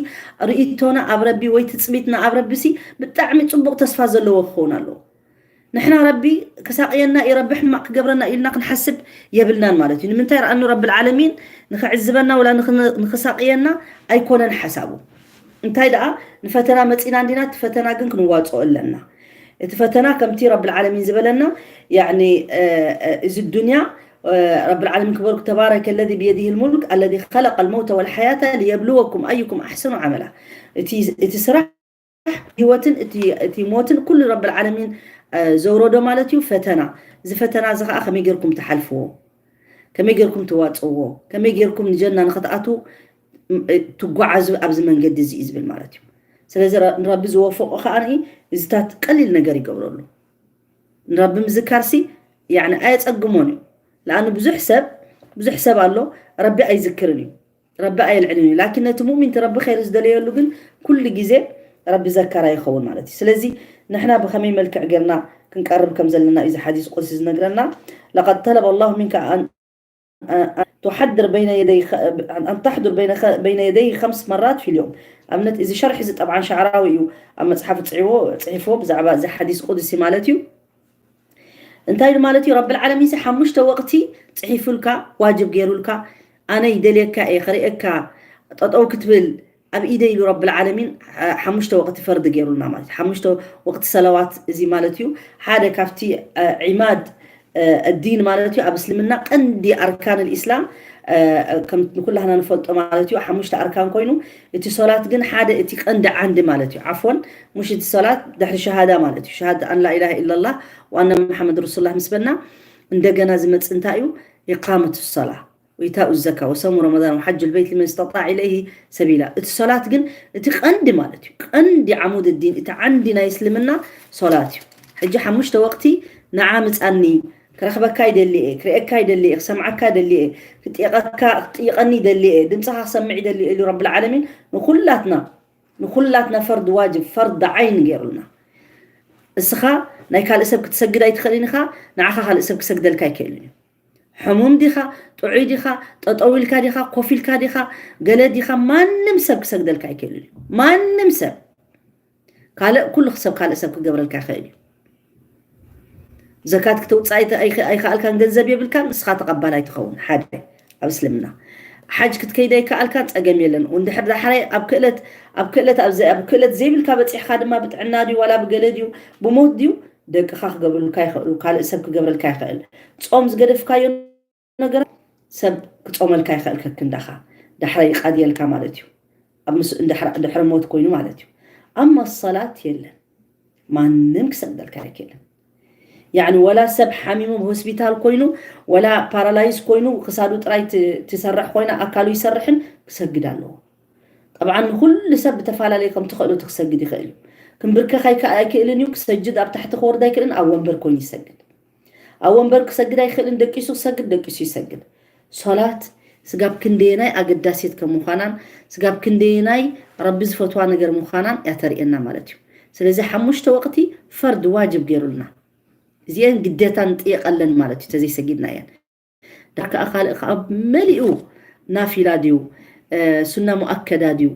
ርእይቶና ኣብ ረቢ ወይ ትጽቢትና ኣብ ረቢ ሲ ብጣዕሚ ጽቡቕ ተስፋ ዘለዎ ክኸውን ኣለዎ። ንሕና ረቢ ክሳቕየና እዩ፣ ረቢ ሕማቕ ክገብረና እዩ ኢልና ክንሓስብ የብልናን ማለት እዩ። ንምንታይ? ረኣኑ ረብል ዓለሚን ንኽዕዝበና ወላ ንኽን-፣ ንኽሳቕየና ኣይኮነን ሓሳቡ። እንታይ ደኣ ንፈተና መጺና እንዲና፣ እቲ ፈተና ግን ክንዋጽኦ ኣለና። እቲ ፈተና ከምቲ ረብል ዓለሚን ዝበለና፣ ያዕኒ፣ እ፣ እ፣ እዚ ዱንያ፣ እ፣ ረብል ዓለሚን ክበርኩ፣ "ተባረከ ለዚ ብየዲሂል ሙልክ ኣለዚ ኸለቀል መውተ ወልሓያተ ሊየብልወኩም ኣዩኩም ኣሕሰኑ ዓመላ።" እቲ፣ እቲ ስራሕ፣ ህይወትን እቲ፣ እቲ ሞትን ኩሉ ረብል ዓለሚን፣ እ፣ ዘውረዶ ማለት እዩ ፈተና። እዚ ፈተና እዚ ኸኣ ከመይ ጌርኩም ትሓልፍዎ? ከመይ ጌርኩም ትዋጽእዎ? ከመይ ጌርኩም ንጀና ንኽትኣትዉ፣ ም-፣ እ፣ ትጓዓዙ ኣብዚ መንገዲ እዚ እዩ ዝብል ማለት እዩ። ስለዚ ረ-፣ ንረቢ ዝወፈቆ ከኣ እዚታት ቀሊል ነገር ይገብረሉ። ንረቢ ምዝካርሲ፣ ያዕኒ፣ ኣየጸግሞን እዩ። ለኣኑ ብዙሕ ሰብ፣ ብዙሕ ሰብ ኣሎ፣ ረቢ ኣይዝክርን እዩ። ረቢ ኣየልዕልን እዩ። ላኪን ነቲ ሙእሚን እቲ ረቢ ኸይሪ ዝደለየሉ ግን ኩሉ ግዜ ረቢ ዘካራ ይኸውን ማለት እዩ። ስለዚ ንሕና ብኸመይ መልክዕ ጌርና ክንቀርብ ከም ዘለና እዩ እዚ ሓዲስ ቁድሲ ዝነግረና። "ለቀድ ጠለበ ኣላሁ ሚንከ ኣን፣ ኣን፣ ኣን ትሓድር በይነ የደይ ኸ-፣ ኣን ተሕዱር በይነ ኸ-፣ በይነ የደይ ኸምስ መራት ፊል ዮም።" ኣብነት እዚ ሸርሒ እዚ ጠብዓን ሸዕራዊ እዩ ኣብ መጽሓፉ ጽዒዎ-፣ ጽሒፍዎ ብዛዕባ እዚ ሓዲስ ቁድሲ ማለት እዩ። እንታይ ኢሉ ማለት እዩ? ረብል ዓለሚን ሲ ሓሙሽተ ወቕቲ ጽሒፉልካ፣ ዋጅብ ገይሩልካ፣ ኣነ ይደልየካ እየ፣ ክርእየካ፣ ጠጠው ክትብል ኣብ ኢደ ኢሉ ረብል ዓለሚን፣ አ፣ ሓሙሽተ ወቕቲ ፈርዲ ገይሩልና ማለት እዩ። ሓሙሽተ ወቕቲ ሰለዋት እዚ ማለት እዩ። ሓደ ካብቲ፣ አ፣ ዒማድ፣ አ፣ ዲን ማለት እዩ። ኣብ እስልምና ቀንዲ ኣርካን ልኢስላም፣ አ፣ ከም ንኩላህና ንፈልጦ ማለት እዩ። ሓሙሽተ ኣርካን ኮይኑ፣ እቲ ሶላት ግን ሓደ እቲ ቀንዲ ዓንዲ ማለት እዩ። ዓፎን፣ ሙሽ እቲ ሶላት ድሕሪ ሸሃዳ ማለት እዩ። ሸሃዳ ኣን ላ ኢላሃ ኢላላህ ወኣና መሓመድ ረሱሉላህ ምስ በልና፣ እንደገና ዝመጽእ እንታይ እዩ? ኢቃመቱ ሶላ፣ ወኢታኡ ዘካ፣ ወሰሙ ረመዳን፣ ወሓጁል በይት ሊመን ስተጣዕ ኢለይሂ ሰቢላ። እቲ ሶላት ግን እቲ ቀንዲ ማለት እዩ። ቀንዲ ዓሙድ ዲን፣ እቲ ዓንዲ ናይ እስልምና ሶላት እዩ። ሕጂ ሓሙሽተ ወቕቲ ንዓ ምጻኒ፣ ክረኽበካ ይደሊ እየ፣ ክርእየካ ይደሊ እየ፣ ክሰምዓካ ይደሊ እየ፣ ክጥየቐካ፣ ክጥይቐኒ ይደሊ እየ፣ ድምፅኻ ክሰምዕ ይደሊ እየ ኢሉ ረብል ዓለሚን ንኹላትና፣ ንኹላትና ፈርድ ዋጅብ፣ ፈርድ ዓይን ገይሩልና። እስኻ ናይ ካልእ ሰብ ክትሰግድ ኣይትኽእልን ኢኻ፣ ንዓኻ ካልእ ሰብ ክሰግደልካ ኣይክእልን እዩ። ሕሙም ዲኻ፣ ጥዑይ ዲኻ፣ ጠጠው ኢልካ ዲኻ፣ ኮፍ ኢልካ ዲኻ፣ ገለ ዲኻ፣ ማንም ሰብ ክሰግደልካ ኣይክእልን እዩ። ማንም ሰብ። ካልእ፣ ኩሉ ሰብ ካልእ ሰብ ክገብረልካ ይኽእል እዩ። ዘካት ክተውፅእ ኣይተ-፣ ኣይኸ-፣ ኣይከኣልካን፣ ገንዘብ የብልካን፣ ንስኻ ተቐባላይ ትኸውን። ሓደ፣ ኣብ እስልምና። ሓጅ ክትከይድ ኣይከኣልካን፣ ፀገም የለን። እንድሕር ዳሕራይ ኣብ ክእለት፣ ኣብ ክእለት፣ ኣብ ዘ-፣ ኣብ ክእለት ዘይብልካ በፂሕካ ድማ ብጥዕና ድዩ ዋላ ብገለ ድዩ ብሞት ድዩ ደቅኻ ክገብሩልካ ይኽእሉ፣ ካልእ ሰብ ክገብረልካ ይኽእል። ጾም ዝገደፍካዮ ነገር ሰብ ክጾመልካ ይኽእል ከክንዳኻ፣ ዳሕራይ ይቓድየልካ ማለት እዩ። ኣብ ምስ-፣ እንድሕር-፣ ድሕሪ ሞት ኮይኑ ማለት እዩ። ኣማ ሰላት የለን፣ ማንም ክሰግደልካ ኣይክእልን። ያዕኒ ወላ ሰብ ሓሚሙ ሆስፒታል ኮይኑ፣ ወላ ፓራላይዝ ኮይኑ፣ ክሳዱ ጥራይ ት-፣ ትሰርሕ ኮይና ኣካሉ ይሰርሕን ክሰግድ ኣለዎ። ጠብዓን ንኹሉ ሰብ ብተፈላለየ ከም ትኽእሉ እቲ ክሰግድ ይኽእል እዩ። ክንብርከኽ ኣይከ-፣ ኣይክእልን እዩ፣ ክሰጅድ ኣብ ታሕቲ ክወርድ ኣይክእልን፣ ኣብ ወንበር ኮይኑ ይሰግድ። ኣብ ወንበር ክሰግድ ኣይክእልን፣ ደቂሱ ክሰግድ፣ ደቂሱ ይሰግድ። ሶላት ስጋብ ክንደየናይ ኣገዳሲት ከም ምዃናን፣ ስጋብ ክንደየናይ ረቢ ዝፈትዋ ነገር ምዃናን እያ ተርእየና ማለት እዩ። ስለዚ ሓሙሽተ ወቕቲ ፈርድ ዋጅብ ገይሩልና። እዚአን ግዴታ ንጥየቐለን ማለት እዩ፣ ተዘይሰጊድና እየን። ዳር ከኣ ካልእ ከኣ መሊኡ ናፊላ ድዩ፣ እ፣ ሱና ሙኣከዳ ድዩ፣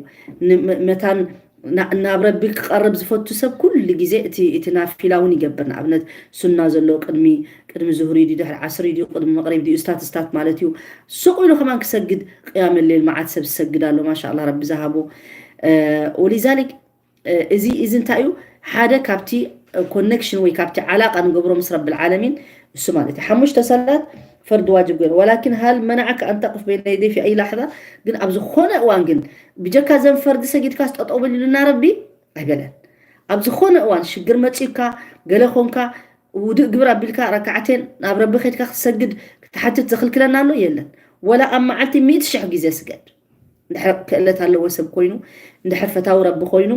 ን-፣ መ-፣ መታን ና-፣ ናብ ረቢ ክቐርብ ዝፈቱ ሰብ ኩሉ ግዜ እቲ፣ እቲ ናፊላ እውን ይገብር። ንኣብነት ሱና ዘሎ ቅድሚ፣ ቅድሚ ዙህሪ ድዩ፣ ድሕሪ ዓስሪ ድዩ፣ ቅድሚ መቕሪብ ድዩ፣ እስታት፣ እስታት ማለት እዩ። ሱቕ ኢሉ ከማን ክሰግድ ቅያም ሌል መዓት ሰብ ዝሰግድ ኣሎ። ማሻ ኣላህ ረቢ ዝሃቦ። እ፣ ወሊዛሊክ እ፣ እዚ፣ እዚ እንታይ እዩ? ሓደ ካብቲ፣ እ፣ ኮኔክሽን ወይ ካብቲ ዓላቃ ንገብሮ ምስ ረብል ዓለሚን እሱ ማለት እዩ። ሓሙሽተ ሰላት ፈርድ ዋጅብ ገይሩ። ወላኪን ሃል መናዓከ ኣን ተቅፍ በይነ የደይ ፊ ኣይ ላሕዛ፣ ግን ኣብ ዝኾነ እዋን ግን ብጀካ ዘን ፈርድ ሰጊድካስ ጠጠው በል ኢሉና ረቢ ኣይበለን። ኣብ ዝኾነ እዋን ሽግር መጺኡካ፣ ገለ ኾንካ፣ ውዱእ ግብር ኣቢልካ ረካዓቴን ናብ ረቢ ኸይድካ ክትሰግድ ክትሓትት ዘኽልክለና ኣሎ? የለን። ወላ ኣብ መዓልቲ ሚእቲ ሽሕ ግዜ ስገድ። እንድሕር ክእለት ኣለዎ ሰብ ኮይኑ፣ እንድሕር ፈታዊ ረቢ ኮይኑ፣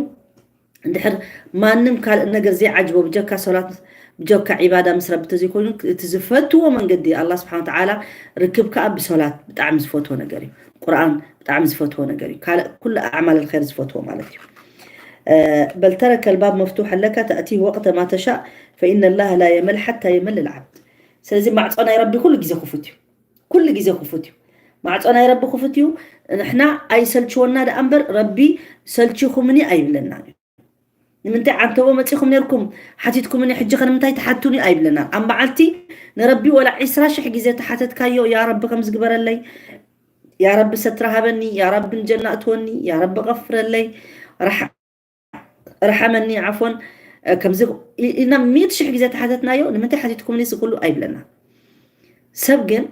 እንድሕር ማንም ካልእ ነገር ዘይዓጅቦ ብጀካ ሶላት፣ ብጀካ ዒባዳ ምስ ረቢ ተዘይኮይኑ፣ እቲ ዝፈትዎ መንገዲ ኣላህ ስብሓን ወተዓላ ርክብ ከኣ ብሶላት ብጣዕሚ ዝፈትዎ ነገር እዩ። ቁርኣን ብጣዕሚ ዝፈትዎ ነገር እዩ። ካልእ ኩሉ ኣዕማል ኣልኸይር ዝፈትዎ ማለት እዩ። እ፣ በል ተረከ ልባብ መፍቱሐ ለካ ተእቲህ ወቅተ ማ ተሻእ ፈኢነ ላህ ላ የመል ሓታ የመል ልዓብድ። ስለዚ ማዕጾ ናይ ረቢ ኩሉ ግዜ ክፉት እዩ። ኩሉ ግዜ ክፉት እዩ። ማዕጾ ናይ ረቢ ክፉት እዩ። ንሕና ኣይሰልችወና ደኣ እምበር ረቢ ሰልችኹምኒ ኣይብለናን እዩ። ንምንታይ ዓንተቦ መጺኹም ነርኩም ሓቲትኩምኒ ሕጂ ከ ንምንታይ ትሓቱኒ ኣይብለናን። ኣብ መዓልቲ ንረቢ ወላ ዒስራ ሽሕ ግዜ ተሓተትካዮ፣ ያ ረቢ ከምዚ ግበረለይ፣ ያ ረቢ ሰትሪ ሃበኒ፣ ያ ረቢ ንጀና እትወኒ፣ ያ ረቢ ቀፍረለይ፣ ርሓ-፣ ርሓመኒ፣ ዓፎን፣ እ፣ ከምዚ ኢ-፣ ኢልና ሚእቲ ሽሕ ግዜ ተሓተትናዮ፣ ንምንታይ ሓቲትኩምኒ እዚ ኩሉ ኣይብለና። ሰብ ግን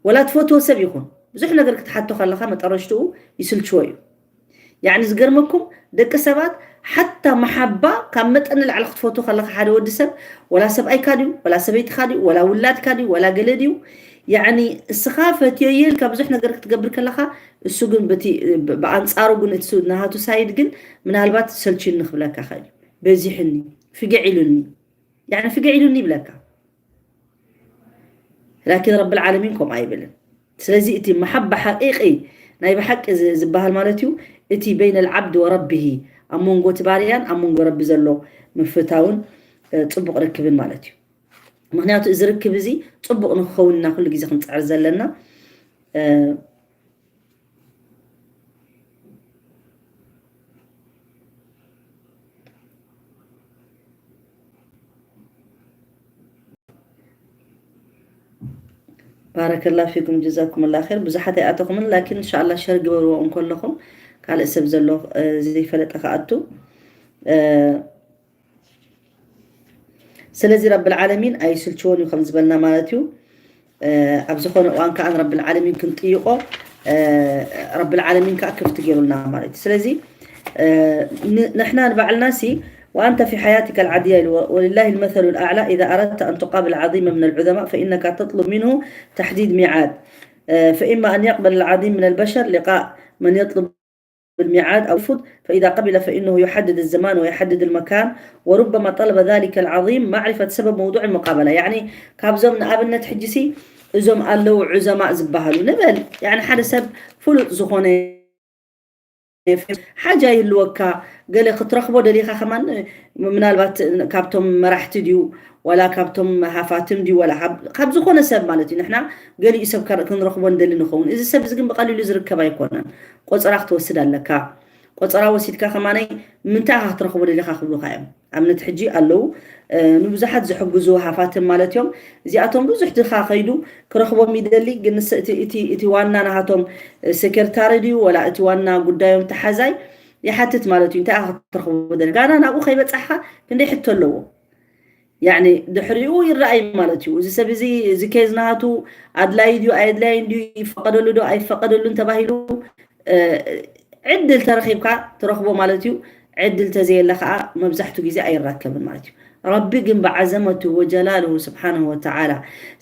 ወላ ትፈትዎ ሰብ ይኹን ብዙሕ ነገር ክትሓቶ ከለኻ መጠረሽትኡ ይስልችዎ እዩ። ያዕኒ ዝገርመኩም ደቂ ሰባት ሓታ መሓባ ካብ መጠን ንላዕሊ ክትፈትዎ ከለኻ ሓደ ወዲ ሰብ ወላ ሰብኣይካ ድዩ፣ ወላ ሰበይትኻ ድዩ፣ ወላ ውላድካ ድዩ፣ ወላ ገለ ድዩ፣ ያዕኒ እስኻ ፈትየዮ ኢልካ ብዙሕ ነገር ክትገብር ከለኻ እሱ ግን በቲ፣ ብ-፣ ብኣንጻሩ ግን እቲ ሱ-፣ ናሃቱ ሳይድ ግን ምናልባት ሰልችኒ ክብለካ ይኽእል እዩ። በዚሕኒ፣ ፍግዕ ኢሉኒ፣ ያዕኒ ፍግዕ ኢሉኒ ይብለካ። ላኪን ረብል ዓለሚን ከምኡ ኣይብልን። ስለዚ እቲ መሓባ ሓቂቂ ናይ ብሓቂ ዝ-፣ ዝበሃል ማለት እዩ፣ እቲ በይነ ልዓብድ ወረቢሂ፣ ኣብ መንጎ እቲ ባርያን ኣብ መንጎ ረቢ ዘሎ ምፍታውን፣ እ፣ ጽቡቕ ርክብን ማለት እዩ። ምኽንያቱ እዚ ርክብ እዚ ጽቡቕ ንክኸውን ኢና ኩሉ ግዜ ክንጽዕር ዘለና። እ፣ ባረከላ ፊኩም ጀዛኩምላ ኸይር። ብዙሓት ኣይኣተኹምን፣ ላኪን እንሻላ ሸር ግበርዎ እንከለኹም ካልእ ሰብ ዘሎ፣ እ፣ ዘይፈለጠ ክኣቱ። እ፣ ስለዚ ረብል ዓለሚን ኣይስልችዎን እዩ ከም ዝበልና ማለት እዩ። እ፣ ኣብ ዝኾነ እዋን ከዓ ንረብል ዓለሚን ክንጥይቆ፣ እ፣ ረብል ዓለሚን ከዓ ክፍቲ ገይሩልና ማለት እዩ። ስለዚ፣ እ፣ ን-፣ ንሕና ንባዕልና ሲ፣ وأنت في حياتك العادية، ولله المثل الأعلى، إذا أردت أن تقابل عظيما من العظماء فإنك تطلب منه تحديد ميعاد، فإما أن يقبل العظيم من البشر لقاء من يطلب بالميعاد أو يرفض، فإذا قبل فإنه يحدد الزمان ويحدد المكان، وربما طلب ذلك العظيم معرفة سبب موضوع المقابلة. يعني، ካብዞም ንኣብነት ሕጂ ሲ እዞም ኣለዉ ዑዘማእ ዝበሃሉ ንበል፣ يعني፣ ሓደ ሰብ ፍሉጥ ዝኾነ ሓጃ ይህልወካ፣ ገለ ክትረኽቦ ደሊኻ ከማን፣ ምናልባት ካብቶም መራሕቲ ድዩ፣ ዋላ ካብቶም ሃፋትም ድዩ፣ ዋላ ካብ፣ ካብ ዝኾነ ሰብ ማለት እዩ። ንሕና ገሊኡ ሰብ ከር-፣ ክንረኽቦ ንደሊ ንኸውን። እዚ ሰብ እዚ ግን ብቐሊሉ ዝርከብ ኣይኮነን። ቆጸራ ክትወስድ ኣለካ። ቆጸራ ወሲድካ ከማነይ፣ ምንታይ ኢኻ ክትረኽቦ ደሊኻ ክብሉኻ እዮም። ኣብነት ሕጂ ኣለዉ፣ እ፣ ንብዙሓት ዝሕግዙ ሃፋትም ማለት እዮም። እዚኣቶም ብዙሕ ድኻ ከይዱ ክረኽቦም ይደሊ፣ ግን ንስ-፣ እቲ፣ እቲ፣ እቲ ዋና ናሃቶም፣ እ፣ ሴክሬታሪ ድዩ፣ ወላ እቲ ዋና ጉዳዮም ተሓዛይ ይሓትት ማለት እዩ። እንታይ ኢኻ ክትረኽቦ ደሊ? ጋና ናብኡ ከይበጻሕካ ክንደይ ሕቶ ኣለዎ። ያኒ ድሕሪኡ ይረኣይ ማለት እዩ። እዚ ሰብ እዚ፣ እዚ ኬዝ ናሃቱ ኣድላይ ድዩ ኣየድላይን ድዩ፣ ይፈቐደሉ ዶ ኣይፈቐደሉን ተባሂሉ፣ እ፣ ዕድል ተረኺብካ ትረኽቦ ማለት እዩ። ዕድል ተዘየለ ከዓ መብዛሕቱ ግዜ ኣይራከብን ማለት እዩ። ረቢ ግን ብዓዘመቱ ወጀላልሁ ስብሓንሁ ወተዓላ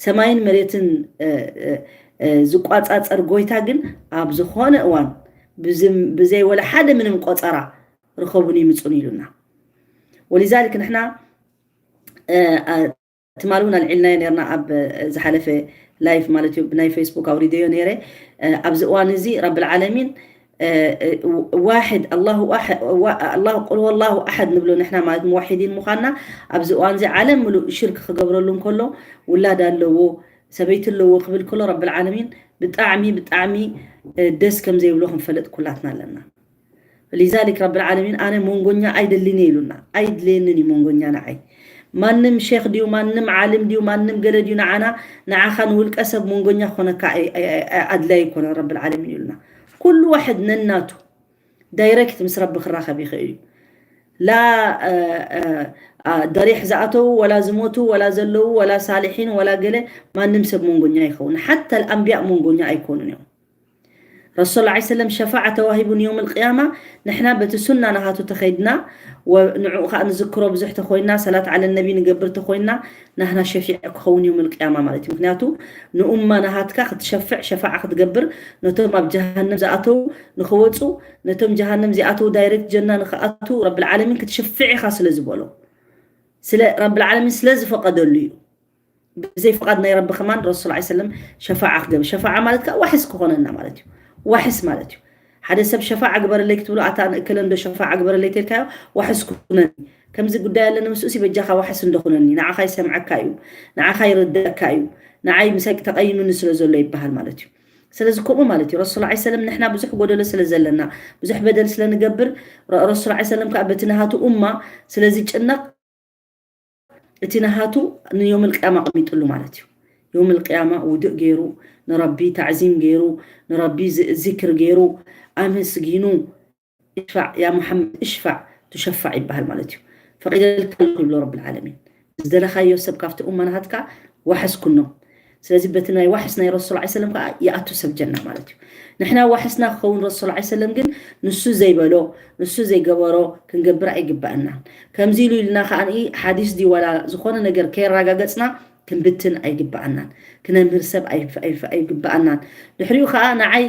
ሰማይን መሬትን፣ እ፣ እ፣ እ፣ ዝቋጻጸር ጎይታ ግን ኣብ ዝኾነ እዋን ብዝም-፣ ብዘይ ወላ ሓደ ምንም ቆጸራ ርኸቡን ይምጹን ኢሉና። ወሊዛሊክ ንሕና፣ እ፣ እ፣ ትማሊ እውን ኣልዒልናዮ ነርና ኣብ፣ እ፣ ዝሓለፈ ላይፍ ማለት እዩ፣ ብናይ ፌስቡክ ኣውሪደዮ ነይረ። እ፣ ኣብዚ እዋን እዚ ረብል ዓለሚን፣ እ፣ እ፣ ዋሕድ፣ ኣላሁ ኣሐ-፣ ዋ-፣ ኣላሁ፣ ቁል ሁወ ኣላሁ ኣሐድ ንብሎ ንሕና ማለት ሙዋሒዲን ምዃንና፣ ኣብዚ እዋን እዚ ዓለም ምሉእ ሽርክ ክገብረሉ እንከሎ፣ ውላድ ኣለዎ፣ ሰበይቲ ኣለዎ ክብል ከሎ፣ ረብል ዓለሚን ብጣዕሚ፣ ብጣዕሚ፣ እ፣ ደስ ከም ዘይብሎ ክንፈልጥ ኩላትና ኣለና። ሊዛሊክ ረብል ዓለሚን ኣነ መንጎኛ ኣይደልን እየ ኢሉና። ኣይድልየንን እዩ መንጎኛ ንዓይ። ማንም ሼኽ ድዩ፣ ማንም ዓልም ድዩ፣ ማንም ገለ ድዩ ንዓና፣ ንዓኻ ንውልቀ ሰብ መንጎኛ ክኾነካ ኣይ-፣ ኣይ-፣ ኣይ-፣ ኣድላይ ኣይኮነን ረብል ዓለሚን ኢሉና። ኩሉ ዋሕድ ነናቱ ዳይሬክት ምስ ረቢ ክራኸብ ይኽእል እዩ። ላ፣ እ፣ እ፣ እ፣ ደሪሕ ዝኣተዉ፣ ወላ ዝሞቱ፣ ወላ ዘለዉ፣ ወላ ሳልሒን፣ ወላ ገለ፣ ማንም ሰብ መንጎኛ ይኸውን። ሓታ ኣልኣንቢያ መንጎኛ ኣይኮኑን እዮም። ረሱል ላ ሰለም ሸፋዓ ተዋሂቡን የውም ልቅያማ፣ ንሕና በቲ ሱና ናሃቱ ተኸይድና፣ ወ-፣ ንዕኡ ኸዓ ንዝክሮ ብዙሕ ተኾይንና፣ ሰላት ዓለ ነቢ ንገብር ተኾይንና፣ ናህና ሸፊዕ ክኸውን የውም ልቅያማ ማለት እዩ። ምክንያቱ ንኡማ ናሃትካ ክትሸፍዕ፣ ሸፋዓ ክትገብር፣ ነቶም ኣብ ጀሃነም ዝኣተዉ ንኽወፁ፣ ነቶም ጀሃነም ዝኣተዉ ዳይሬክት ጀና ንኽኣቱ ረብል ዓለሚን ክትሸፍዕ ኢኻ ስለ ዝበሎ፣ ስለ ረብል ዓለሚን ስለ ዝፈቐደሉ እዩ። ብዘይ ፍቓድ ናይ ረቢ ከማን ረሱል ላ ሰለም ሸፋዓ ክገብር፣ ሸፋዓ ማለት ከዓ ዋሕስ ክኾነና ማለት እዩ። ዋሕስ ማለት እዩ። ሓደ ሰብ ሸፋዓ ግበረለይ ክትብሎ፣ ኣታ ንእከለ እንዶ ሸፋዓ ግበረለይ ተልካዮ፣ ዋሕስ ኩነኒ፣ ከምዚ ጉዳይ ኣለኒ ምስኡሲ በጃኻ ዋሕስ እንዶ ኩነኒ፣ ንዓኻ ይሰምዐካ እዩ፣ ንዓኻ ይርድኣካ እዩ፣ ንዓይ ምሳይ ተቐይምኒ ስለ ዘሎ ይበሃል ማለት እዩ። ስለዚ ከምኡ ማለት እዩ። ረሱል ላ ሰለም ንሕና ብዙሕ ጎደሎ ስለ ዘለና፣ ብዙሕ በደል ስለ ንገብር፣ ረ-፣ ረሱል ላ ሰለም ከዓ በቲ ናሃቱ ኡማ ስለ ዝጭነቕ፣ እቲ ናሃቱ ንዮም ልቅያማ ኣቐሚጥሉ ማለት እዩ። ዮም ልቅያማ ውዱእ ገይሩ፣ ንረቢ ታዕዚም ገይሩ፣ ንረቢ ዝ-፣ ዚክር ገይሩ፣ ኣመስጊኑ፣ እሽፋዕ ያ ሙሓመድ እሽፋዕ ትሸፋዕ ይበሃል ማለት እዩ። ፈቒደልካ ኣለኹ ይብሎ ረብል ዓለሚን። ዝደለኻዮ ሰብ ካብቲ ኡማ ናሃትካ ዋሕስ ኩኖ። ስለዚ በቲ ናይ ዋሕስ ናይ ረሱል ላ ሰለም ከዓ ይኣቱ ሰብ ጀና ማለት እዩ። ንሕና ዋሕስና ክኸውን ረሱል ላ ሰለም ግን ንሱ ዘይበሎ፣ ንሱ ዘይገበሮ ክንገብር ኣይግባኣናን። ከምዚ ኢሉ ኢልና ከዓ ሓዲስ ድዩ ዋላ ዝኾነ ነገር ከየረጋገጽና ክንብትን ኣይግባኣናን። ክነምህር ሰብ ኣይፍ-፣ ኣይፍ-፣ ኣይግባኣናን። ድሕሪኡ ከዓ ንዓይ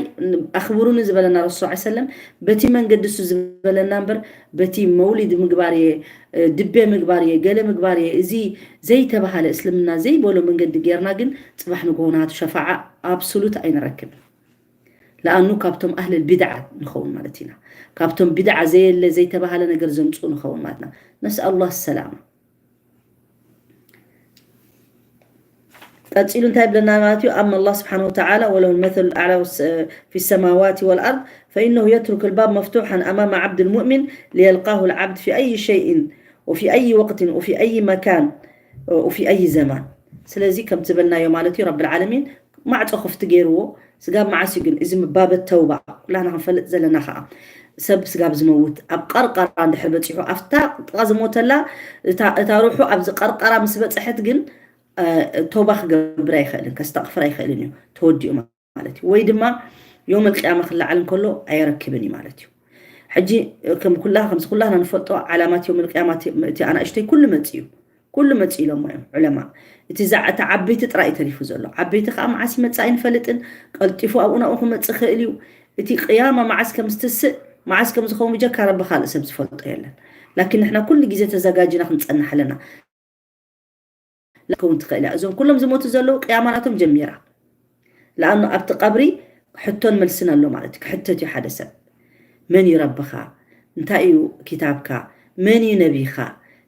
ኣኽብሩኒ ዝበለና ረሱል ላ ሰለም በቲ መንገዲ እሱ ዝበለና እምበር በቲ መውሊድ ምግባር እየ፣ እ፣ ድቤ ምግባር እየ፣ ገለ ምግባር እየ፣ እዚ ዘይተባሃለ እስልምና ዘይበሎ መንገዲ ጌርና ግን ጽባሕ ንግሆ ናቱ ሸፋዓ ኣብሱሉት ኣይንረክብን። ለኣኑ ካብቶም ኣህልል ቢድዓ ንኸውን ማለት ኢና። ካብቶም ቢድዓ ዘየለ ዘይተባሃለ ነገር ዘምጽኡ ንኸውን ማለት ኢና። ነስኣል ላህ ሰላማ። ቀጺሉ እንታይ ይብለና ማለት እዩ? ኣማ ላህ ስብሓነሁ ወተዓላ ወለሁ ልመሰሉ ልኣዕላ ወስ-፣ ፊ ሰማዋት ወልኣርድ ፈኢነሁ የትሩክ ልባብ መፍቱሓን ኣማመ ዓብድ ልሙእሚን ሊየልቃሁ ልዓብድ ፊ ኣይ ሸይእን ወፊ ኣይ ወቅትን ወፊ ኣይ መካን ወፊ ኣይ ዘማን። ስለዚ ከም ዝበልናዮ ማለት እዩ፣ ረብል ዓለሚን ማዕጾ ክፍቲ ገይርዎ። ስጋብ መዓስ እዩ ግን እዚ ምባበት ተውባ? ኩላና ክንፈልጥ ዘለና ከዓ ሰብ ስጋብ ዝመውት ኣብ ቀርቀራ እንድሕር በፂሑ ኣብታ ጥቃ ዝሞተላ እታ፣ እታ ሩሑ ኣብዚ ቀርቀራ ምስ በፅሐት ግን፣ እ፣ ተውባ ክገብር ኣይኽእልን፣ ከስተቕፍር ኣይኽእልን እዩ፣ ተወዲኡ ማለት እዩ። ወይ ድማ ዮም ልቅያማ ክለዓል እንከሎ ኣየረክብን እዩ ማለት እዩ። ሕጂ ከም ኩላ፣ ከምዚ ኩላና ንፈልጦ ዓላማት ዮም ልቅያማ እቲ፣ እቲ ኣናእሽተይ ኩሉ መፂኡ፣ ኩሉ መፂኡ ኢሎሞ እዮም ዑለማ። እቲ ዛ-፣ እቲ ዓበይቲ ጥራይ እዩ ተሪፉ ዘሎ። ዓበይቲ ከዓ መዓስ ይመፅእ ኣይንፈልጥን፣ ቀልጢፉ ኣብኡ ናብኡ ክመፅእ ይኽእል እዩ። እቲ ቅያማ መዓስ ከም ዝትስእ መዓስ ከም ዝኸውን ብጀካ ረቢ ካልእ ሰብ ዝፈልጦ የለን። ላኪን ንሕና ኩሉ ግዜ ተዘጋጅና ክንጸንሕ ኣለና። ላከውን ትኽእል እያ። እዞም ኩሎም ዝሞቱ ዘለዉ ቅያማ ናቶም ጀሚራ። ለኣኑ ኣብቲ ቀብሪ ሕቶን መልስን ኣሎ ማለት እዩ። ክሕተት እዩ ሓደ ሰብ። መን እዩ ረብኻ? እንታይ እዩ ኪታብካ? መን እዩ ነቢኻ?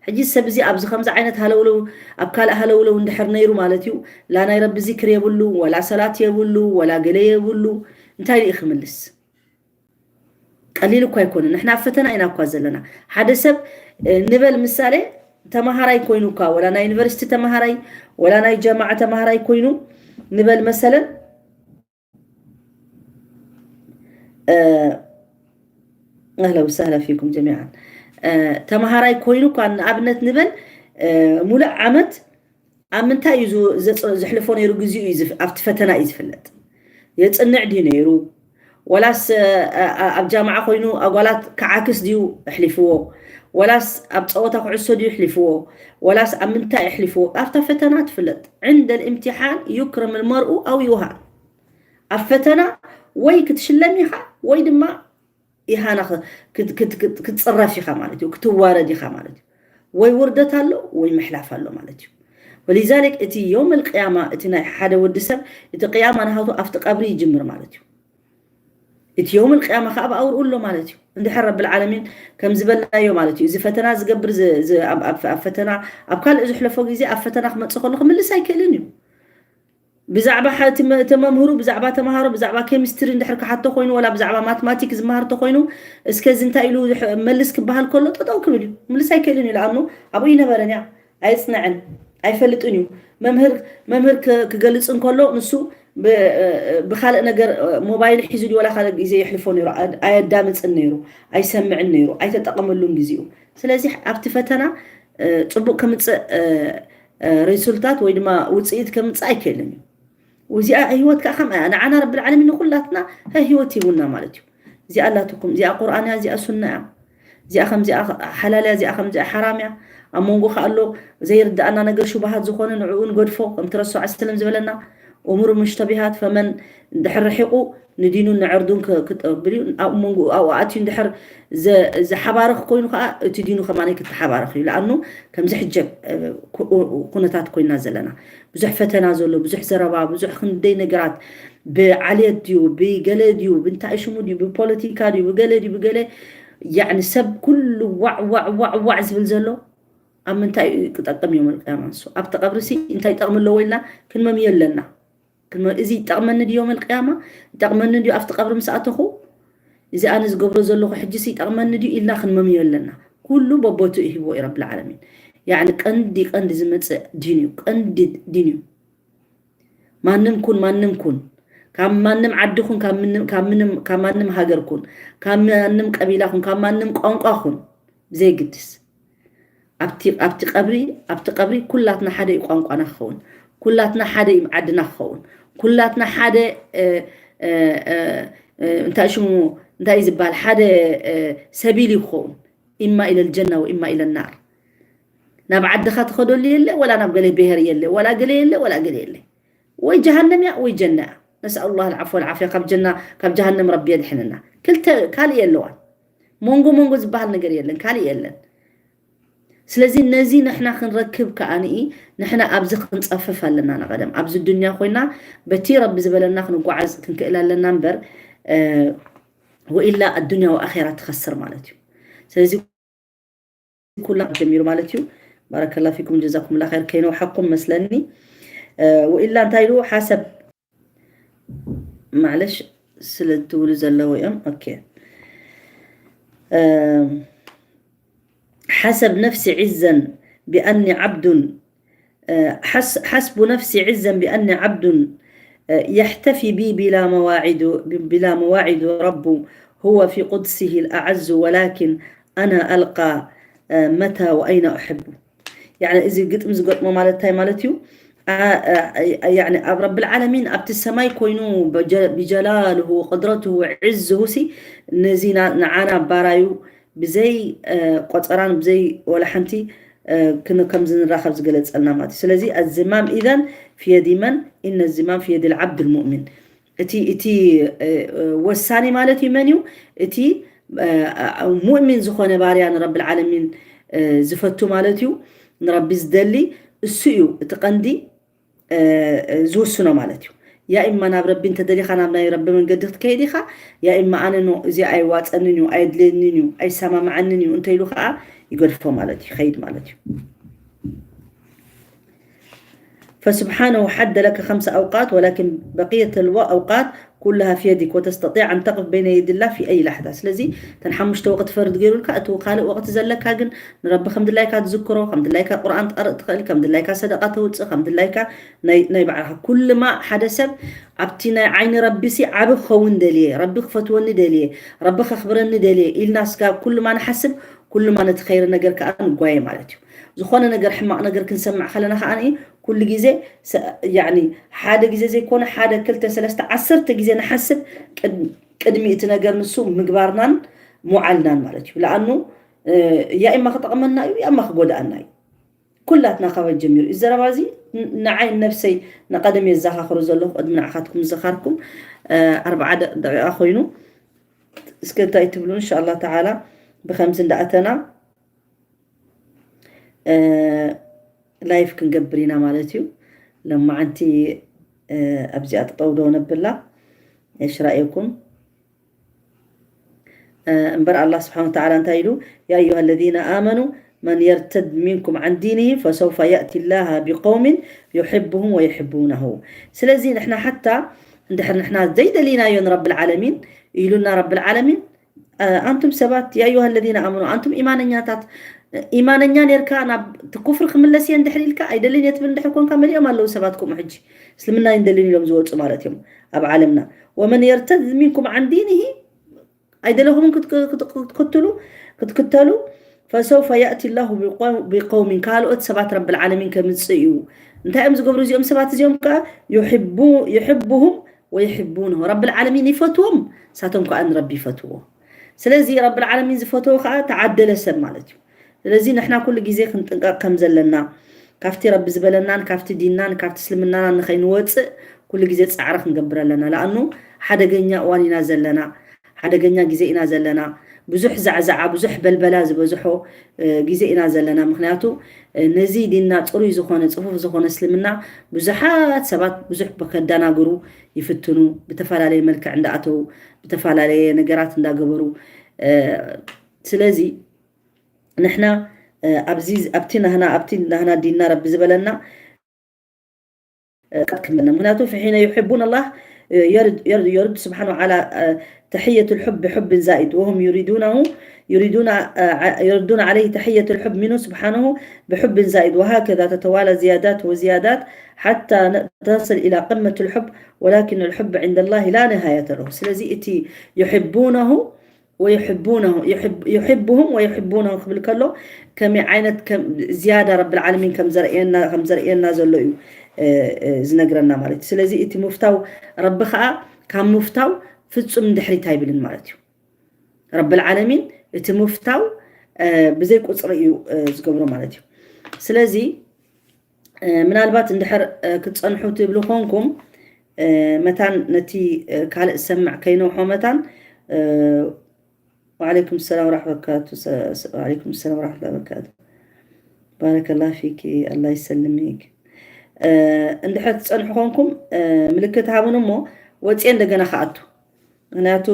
ሕጂ ሰብ እዚ ኣብዚ ከምዚ ዓይነት ሃለውለው፣ ኣብ ካልእ ሃለውለው እንድሕር ነይሩ ማለት እዩ፣ ላ ናይ ረቢ ዚክር የብሉ፣ ወላ ሰላት የብሉ፣ ወላ ገለ የብሉ፣ እንታይ እዩ ክምልስ? ቀሊል እኳ ኣይኮነ። ንሕና ኣብ ፈተና ኢና እኳ ዘለና። ሓደ ሰብ ንበል ምሳሌ ተማሃራይ ኮይኑ እኳ፣ ወላ ናይ ዩኒቨርሲቲ ተማሃራይ፣ ወላ ናይ ጀማዓ ተማሃራይ ኮይኑ ንበል መሰለን ኣህላ ወሳህላ ፊኩም ጀሚዓን። ተማሃራይ ኮይኑ እኳ ንኣብነት ንበል ሙሉእ ዓመት ኣብ ምንታይ እዩ ዘሕልፎ ነይሩ? ግዜኡ እዩ ኣብቲ ፈተና እዩ ዝፍለጥ። የፅንዕ ድዩ ነይሩ? ወላስ ኣብ ጃምዓ ኮይኑ ኣጓላት ክዓክስ ድዩ ኣሕሊፍዎ? ወላስ ኣብ ፀወታ ኩዕሶ ድዩ ኣሕሊፍዎ? ወላስ ኣብ ምንታይ ኣሕሊፍዎ? ኣብታ ፈተና ትፍለጥ። ዕንደ ልእምትሓን ዩክረም ልመርኡ ኣው ይውሃን። ኣብ ፈተና ወይ ክትሽለም ኢኻ ወይ ድማ ኢሃና ክትፅረፍ ኢኻ ማለት እዩ፣ ክትዋረድ ኢኻ ማለት እዩ። ወይ ውርደት ኣሎ ወይ ምሕላፍ ኣሎ ማለት እዩ። ወሊዛሊክ እቲ የውም ልቅያማ እቲ ናይ ሓደ ወዲ ሰብ እቲ ቅያማ ናሃቱ ኣብቲ ቀብሪ ይጅምር ማለት እዩ። እቲ የውም ልቅያማ ከዓ ብኣውርኡ ኣሎ ማለት እዩ። እንድሕር ረብል ዓለሚን ከም ዝበልናዮ ማለት እዩ፣ እዚ ፈተና ዝገብር ኣብ ፈተና ኣብ ካልእ ዝሕለፎ ግዜ ኣብ ፈተና ክመፅእ ከሎ ክምልስ ኣይክእልን እዩ። ብዛዕባ እቲ መምህሩ ብዛዕባ ተምሃሮ ብዛዕባ ኬሚስትሪ እንድሕር ክሓቶ ኮይኑ ወላ ብዛዕባ ማትማቲክ ዝመሃር ተኮይኑ እስከ እዚ እንታይ ኢሉ መልስ ክበሃል ከሎ ጠጠው ክብል እዩ። ምልስ ኣይክእልን እዩ። ለኣኑ ኣብኡ ይነበረን እያ ኣይፅንዕን ኣይፈልጥን እዩ። መምህር መምህር ክገልፅ እንከሎ ንሱ ብካልእ ነገር ሞባይል ሒዙ ድዩ ወላ ካልእ ግዜ የሕልፎ ነይሩ፣ ኣየዳምፅን ነይሩ፣ ኣይሰምዕን ነይሩ፣ ኣይተጠቐመሉን ግዜኡ። ስለዚ ኣብቲ ፈተና ፅቡቅ ከምፅእ ሬሱልታት ወይ ድማ ውፅኢት ከምፅእ ኣይክእልን እዩ። እዚኣ ህይወት ከዓ ከም ንዓና ረብል ዓለሚን ንኩላትና ህይወት ሂቡና ማለት እዩ። እዚኣ ኣላትኩም፣ እዚኣ ቁርኣን እያ፣ እዚኣ ሱና እያ፣ እዚኣ ከምዚኣ ሓላል እያ፣ እዚኣ ከምዚኣ ሓራም እያ። ኣብ መንጎ ከኣሎ ዘይርድኣና ነገር ሽቡሃት ዝኾነ ንዕኡ ንገድፎ ከምቲ ረሱል ሰለም ዝበለና እሙር ሙሽተቢሃት ፈመን እንድሕር ርሒቁ ንዲኑን ንዕርዱን ክጠብል እዩ። ኣብ መንጎ ኣብኡ ኣትዩ እንድሕር ዝሓባርኽ ኮይኑ ከዓ እቲ ዲኑ ከማነይ ክተሓባርኽ እዩ። ለኣኑ ከምዚ ሕጀብ ኩነታት ኮይና ዘለና ብዙሕ ፈተና ዘሎ ብዙሕ ዘረባ ብዙሕ ክንደይ ነገራት ብዓልየት ድዩ ብገለ ድዩ ብእንታይ ሽሙ ድዩ ብፖለቲካ ድዩ ብገለ ድዩ ብገለ ያዕኒ ሰብ ኩሉ ዋዕ ዋዕ ዋዕ ዋዕ ዝብል ዘሎ ኣብ ምንታይ ክጠቅም እዮም ልቅያማ ንሱ ኣብቲ ቀብሪ ሲ እንታይ ጠቅሚ ኣለዎ ኢልና ክንመምዮ ኣለና። እዚ ይጠቅመኒ ድዮም ልቅያማ ይጠቅመኒ ድዩ ኣብቲ ቀብሪ ምስ ኣተኹ እዚ ኣነ ዝገብሮ ዘለኹ ሕጂ ሲ ይጠቅመኒ ድዩ ኢልና ክንመምዮ ኣለና። ኩሉ በቦቱ ይህቦ እዩ ረብል ዓለሚን። ያዕኒ ቀንዲ ቀንዲ ዝመፅእ ዲን እዩ ቀንዲ ዲን እዩ። ማንም ኩን ማንም ኩን ካብ ማንም ዓዲ ኩን ካብ ማንም ሃገር ኩን ካብ ማንም ቀቢላ ኩን ካብ ማንም ቋንቋ ኩን ብዘይግድስ ኣብቲ ቀብሪ ኣብቲ ቀብሪ ኩላትና ሓደ እዩ ቋንቋና ክኸውን ኩላትና ሓደ እዩ ዓድና ክኸውን ኩላትና ሓደ እንታይ ሽሙ እንታይ ዝበሃል ሓደ ሰቢል እዩ ክኸውን ኢማ ኢለ ልጀና ወኢማ ኢለ ናር ናብ ዓድኻ ትኸደሉ የለ ወላ ናብ ገለ ብሄር የለ ወላ ገለ የለ ወላ ገለ የለ ወይ ጀሃነም እያ ወይ ጀና እያ። ነስኣሉ ላህ ልዓፎ ወልዓፍያ ካብ ጀና ካብ ጀሃነም ረቢ የድሕንና። ክልተ ካልእ የለዋን። መንጎ መንጎ ዝበሃል ነገር የለን፣ ካልእ የለን። ስለዚ ነዚ ንሕና ክንረክብ ከኣ ንኢ ንሕና ኣብዚ ክንጸፍፍ ኣለና። ንቐደም ኣብዚ ዱንያ ኮይና በቲ ረቢ ዝበለና ክንጓዓዝ ክንክእል ኣለና እምበር ወኢላ ኣዱንያ ወኣኼራ ትኸስር ማለት እዩ። ስለዚ ኩላ ጀሚሩ ማለት እዩ። ባረከላ ፊኩም ጀዛኩም ላ ኸይር ከይነውሓኩም መስለኒ። ወኢላ እንታይ ኢሉ ሓሰብ ማዕለሽ ስለ ትብሉ ዘለዉ እዮም። ኦኬ ሓሰብ ነፍሲ ዒዘን ብኣኒ ዓብዱን ሓስቡ ነፍሲ ዒዘን ብኣኒ ዓብዱን የሕተፊ ቢ ቢላ መዋዒዱ ቢላ መዋዒዱ ረቡ ሁወ ፊ ቁድሲሂ ልኣዓዙ ወላኪን ኣና ኣልቃ መታ ወኣይና ኡሕቡ። ያኒ እዚ ግጥሚ ዝገጥሞ ማለት እንታይ ማለት እዩ? ያኒ ኣብ ረብል ዓለሚን ኣብቲ ሰማይ ኮይኑ ብጀላልሁ ወቅድረትሁ ወዕዝሁ ሲ ነዚ ንዓና ባራዩ ብዘይ ቆፀራን ብዘይ ወላ ሓንቲ ከም ዝንራኸብ ዝገለፀልና ማለት እዩ። ስለዚ ኣዝማም ኢዘን ፊየዲ መን ኢነ ዝማም ፊየዲ ልዓብድ ልሙእሚን እቲ እቲ ወሳኒ ማለት እዩ መን እዩ እቲ ሙእሚን ዝኾነ ባርያ ንረብል ዓለሚን ዝፈቱ ማለት እዩ። ንረቢ ዝደሊ እሱ እዩ እቲ ቀንዲ ዝውስኖ ማለት እዩ። ያ ኢማ ናብ ረቢ እንተደሊኻ ናብ ናይ ረቢ መንገዲ ክትከይድ ኢኻ፣ ያ ኢማ ኣነ ኖ እዚ ኣይዋፀንን እዩ፣ ኣየድልየንን እዩ፣ ኣይሰማማዓንን እዩ እንተኢሉ ከዓ ይገድፎ ማለት እዩ፣ ይኸይድ ማለት እዩ። فسبحانه حد لك خمس أوقات، ولكن بقية الأوقات كلها في يدك، وتستطيع أن تقف بين يدي الله في أي لحظة. ስለዚ እተን ሓሙሽተ ወቕቲ ፈርድ ገይሩልካ፣ እቲ ካልእ ወቕቲ ዘለካ ግን ንረቢ ከም ድላይካ ትዝክሮ፣ ከም ድላይካ ቁርኣን ትቐርእ ትኽእል፣ ከም ድላይካ ሰደቃ ተውፅእ፣ ከም ድላይካ ናይ ባዕልካ ኩልማ ሓደ ሰብ ኣብቲ ናይ ዓይኒ ረቢሲ ዓቢ ክኸውን ደልየ፣ ረቢ ክፈትወኒ ደልየ፣ ረቢ ከኽብረኒ ደልየ ኢልና ስጋ ኩልማ ንሓስብ፣ ኩልማ ነቲ ኸይሪ ነገር ከዓ ንጓየ ማለት እዩ። ዝኾነ ነገር ሕማቕ ነገር ክንሰምዕ ከለና ከዓ ኩሉ ግዜ ሓደ ግዜ ዘይኮነ ሓደ ክልተ ሰለስተ ዓሰርተ ግዜ ንሓስብ። ቅድሚ እቲ ነገር ንሱ ምግባርናን ምውዓልናን ማለት እዩ። ለኣኑ ያኢማ ክጠቕመና እዩ፣ ያማ ክጎድኣና እዩ። ኩላትና ካባይ ጀሚሩ እዩ ዘረባ እዚ። ንዓይ ነብሰይ ንቐደም የዘኻኽሩ ዘለኹ ቅድሚ ንዓኻትኩም ዝዘኻርኩም ኣርባዓ ደቂቃ ኮይኑ እስከ እንታይ ትብሉ? እንሻላ ተዓላ ብከምዚ እንዳኣተና ላይፍ ክንገብር ኢና ማለት እዩ። ለማዓንቲ ኣብዚኣ ጠጠው ዶ ነብላ ሽራኤኩም እምበር ኣላ ስብሓን ወተዓላ እንታይ ኢሉ? يا أيها الذين آمنوا من يرتد منكم عن دينه فسوف يأتي الله بقوم يحبهم ويحبونه። ስለዚ ንሕና ሓታ እንድሕር ንሕና ዘይደሊናዮ ንረብል ዓለሚን ኢሉና ረብል ዓለሚን ኣንቱም ሰባት يا أيها الذين آمنوا ኣንቱም ኢማነኛታት ኢማነኛ ነርካ ናብ ኩፍሪ ክምለስ እየ እንድሕር ኢልካ ኣይደልን እየ ትብል እንድሕር ኮንካ መሊኦም ኣለዉ ሰባት ከምኡ ሕጂ እስልምና ይንደልን ኢሎም ዝወፁ ማለት እዮም ኣብ ዓለምና ومن يرتد منكم عن دينه ኣይደለኹምን ክትክትሉ ክትክተሉ فسوف يأتي الله بقوم ካልኦት ሰባት ረብል ዓለሚን ከምፅእ እዩ እንታይ እዮም ዝገብሩ እዚኦም ሰባት እዚኦም ከዓ يحبهم ويحبونه ረብል ዓለሚን ይፈትዎም ሳቶም ከዓ ንረቢ ይፈትዎ ስለዚ ረብል ዓለሚን ዝፈትዎ ከዓ ተዓደለ ሰብ ማለት እዩ ስለዚ ንሕና ኩሉ ግዜ ክንጥንቀቕ ከም ዘለና ካብቲ ረቢ ዝበለናን ካብቲ ዲንናን ካብቲ እስልምናና ንኸይንወፅእ ኩሉ ግዜ ፃዕሪ ክንገብር ኣለና ለኣኑ ሓደገኛ እዋን ኢና ዘለና ሓደገኛ ግዜ ኢና ዘለና ብዙሕ ዛዕዛዓ ብዙሕ በልበላ ዝበዝሖ ግዜ ኢና ዘለና ምክንያቱ ነዚ ዲንና ፅሩይ ዝኾነ ፅፉፍ ዝኾነ እስልምና ብዙሓት ሰባት ብዙሕ ከዳናግሩ ይፍትኑ ብተፈላለየ መልክዕ እንዳኣተው ብተፈላለየ ነገራት እንዳገበሩ ስለዚ ንሕና ኣብዚ ኣብቲ ናህና ኣብቲ ናህና ዲንና ረቢ ዝበለና ቀጥክምና ምክንያቱ فحين يحبون الله يرد, يرد, يرد سبحانه على تحية الحب بحب زائد وهم يريدونه يريدون يردون عليه تحية الحب منه سبحانه بحب زائد وهكذا تتوالى زيادات وزيادات حتى تصل إلى قمة الحب ولكن الحب عند الله لا نهاية له ስለዚ እቲ يحبونه ويحبونه يحب يحبهم ويحبونه ክብል ከሎ ከመይ ዓይነት ዝያዳ ረብል ዓለሚን ከም ዘርእየና ከም ዘርእየና ዘሎ እዩ ዝነግረና ማለት እዩ ስለዚ እቲ ምፍታው ረቢ ከዓ ካብ ምፍታው ፍጹም እንድሕሪት ኣይብልን ማለት እዩ ረብል ዓለሚን እቲ ምፍታው ብዘይ ቁፅሪ እዩ ዝገብሮ ማለት እዩ ስለዚ ምናልባት እንድሕር ክትፀንሑ ትብሉ ኮንኩም መታን ነቲ ካልእ ዝሰምዕ ከይነውሖ መታን وعليكم السلام ورحمة الله وبركاته وعليكم السلام ورحمة الله وبركاته بارك الله فيك الله يسلمك እንድሕር ትፀንሑ ኮንኩም ምልክት ሃቡን እሞ ወፅየ እንደገና ክኣቱ ምክንያቱ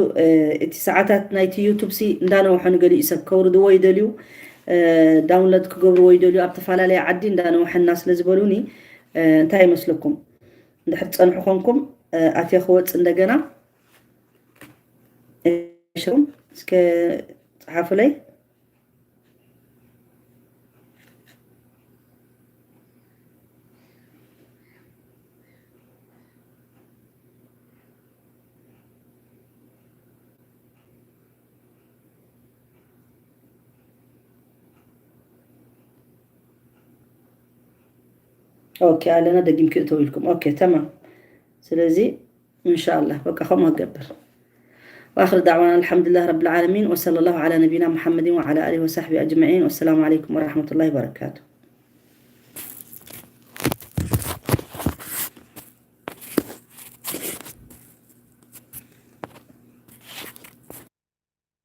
እቲ ሰዓታት ናይቲ ዩቱብ ሲ እንዳነውሐ ንገሊኡ ሰብ ከውርድዎ ይደልዩ ዳውንሎድ ክገብርዎ ይደልዩ ኣብ ተፈላለየ ዓዲ እንዳነውሐና ስለ ዝበሉኒ እንታይ ይመስለኩም እንድሕር ትፀንሑ ኮንኩም ኣትየ ክወፅ እንደገና እስከ ፀሓፉለይ ኦኬ ኣለና ደጊም ክእተው ኢልኩም ኦኬ ተማም ስለዚ እንሻላ በቃ ከምኡ ክገብር وآخر دعوانا الحمد لله رب العالمين وصلى الله على نبينا محمد وعلى آله وصحبه أجمعين والسلام عليكم ورحمة الله وبركاته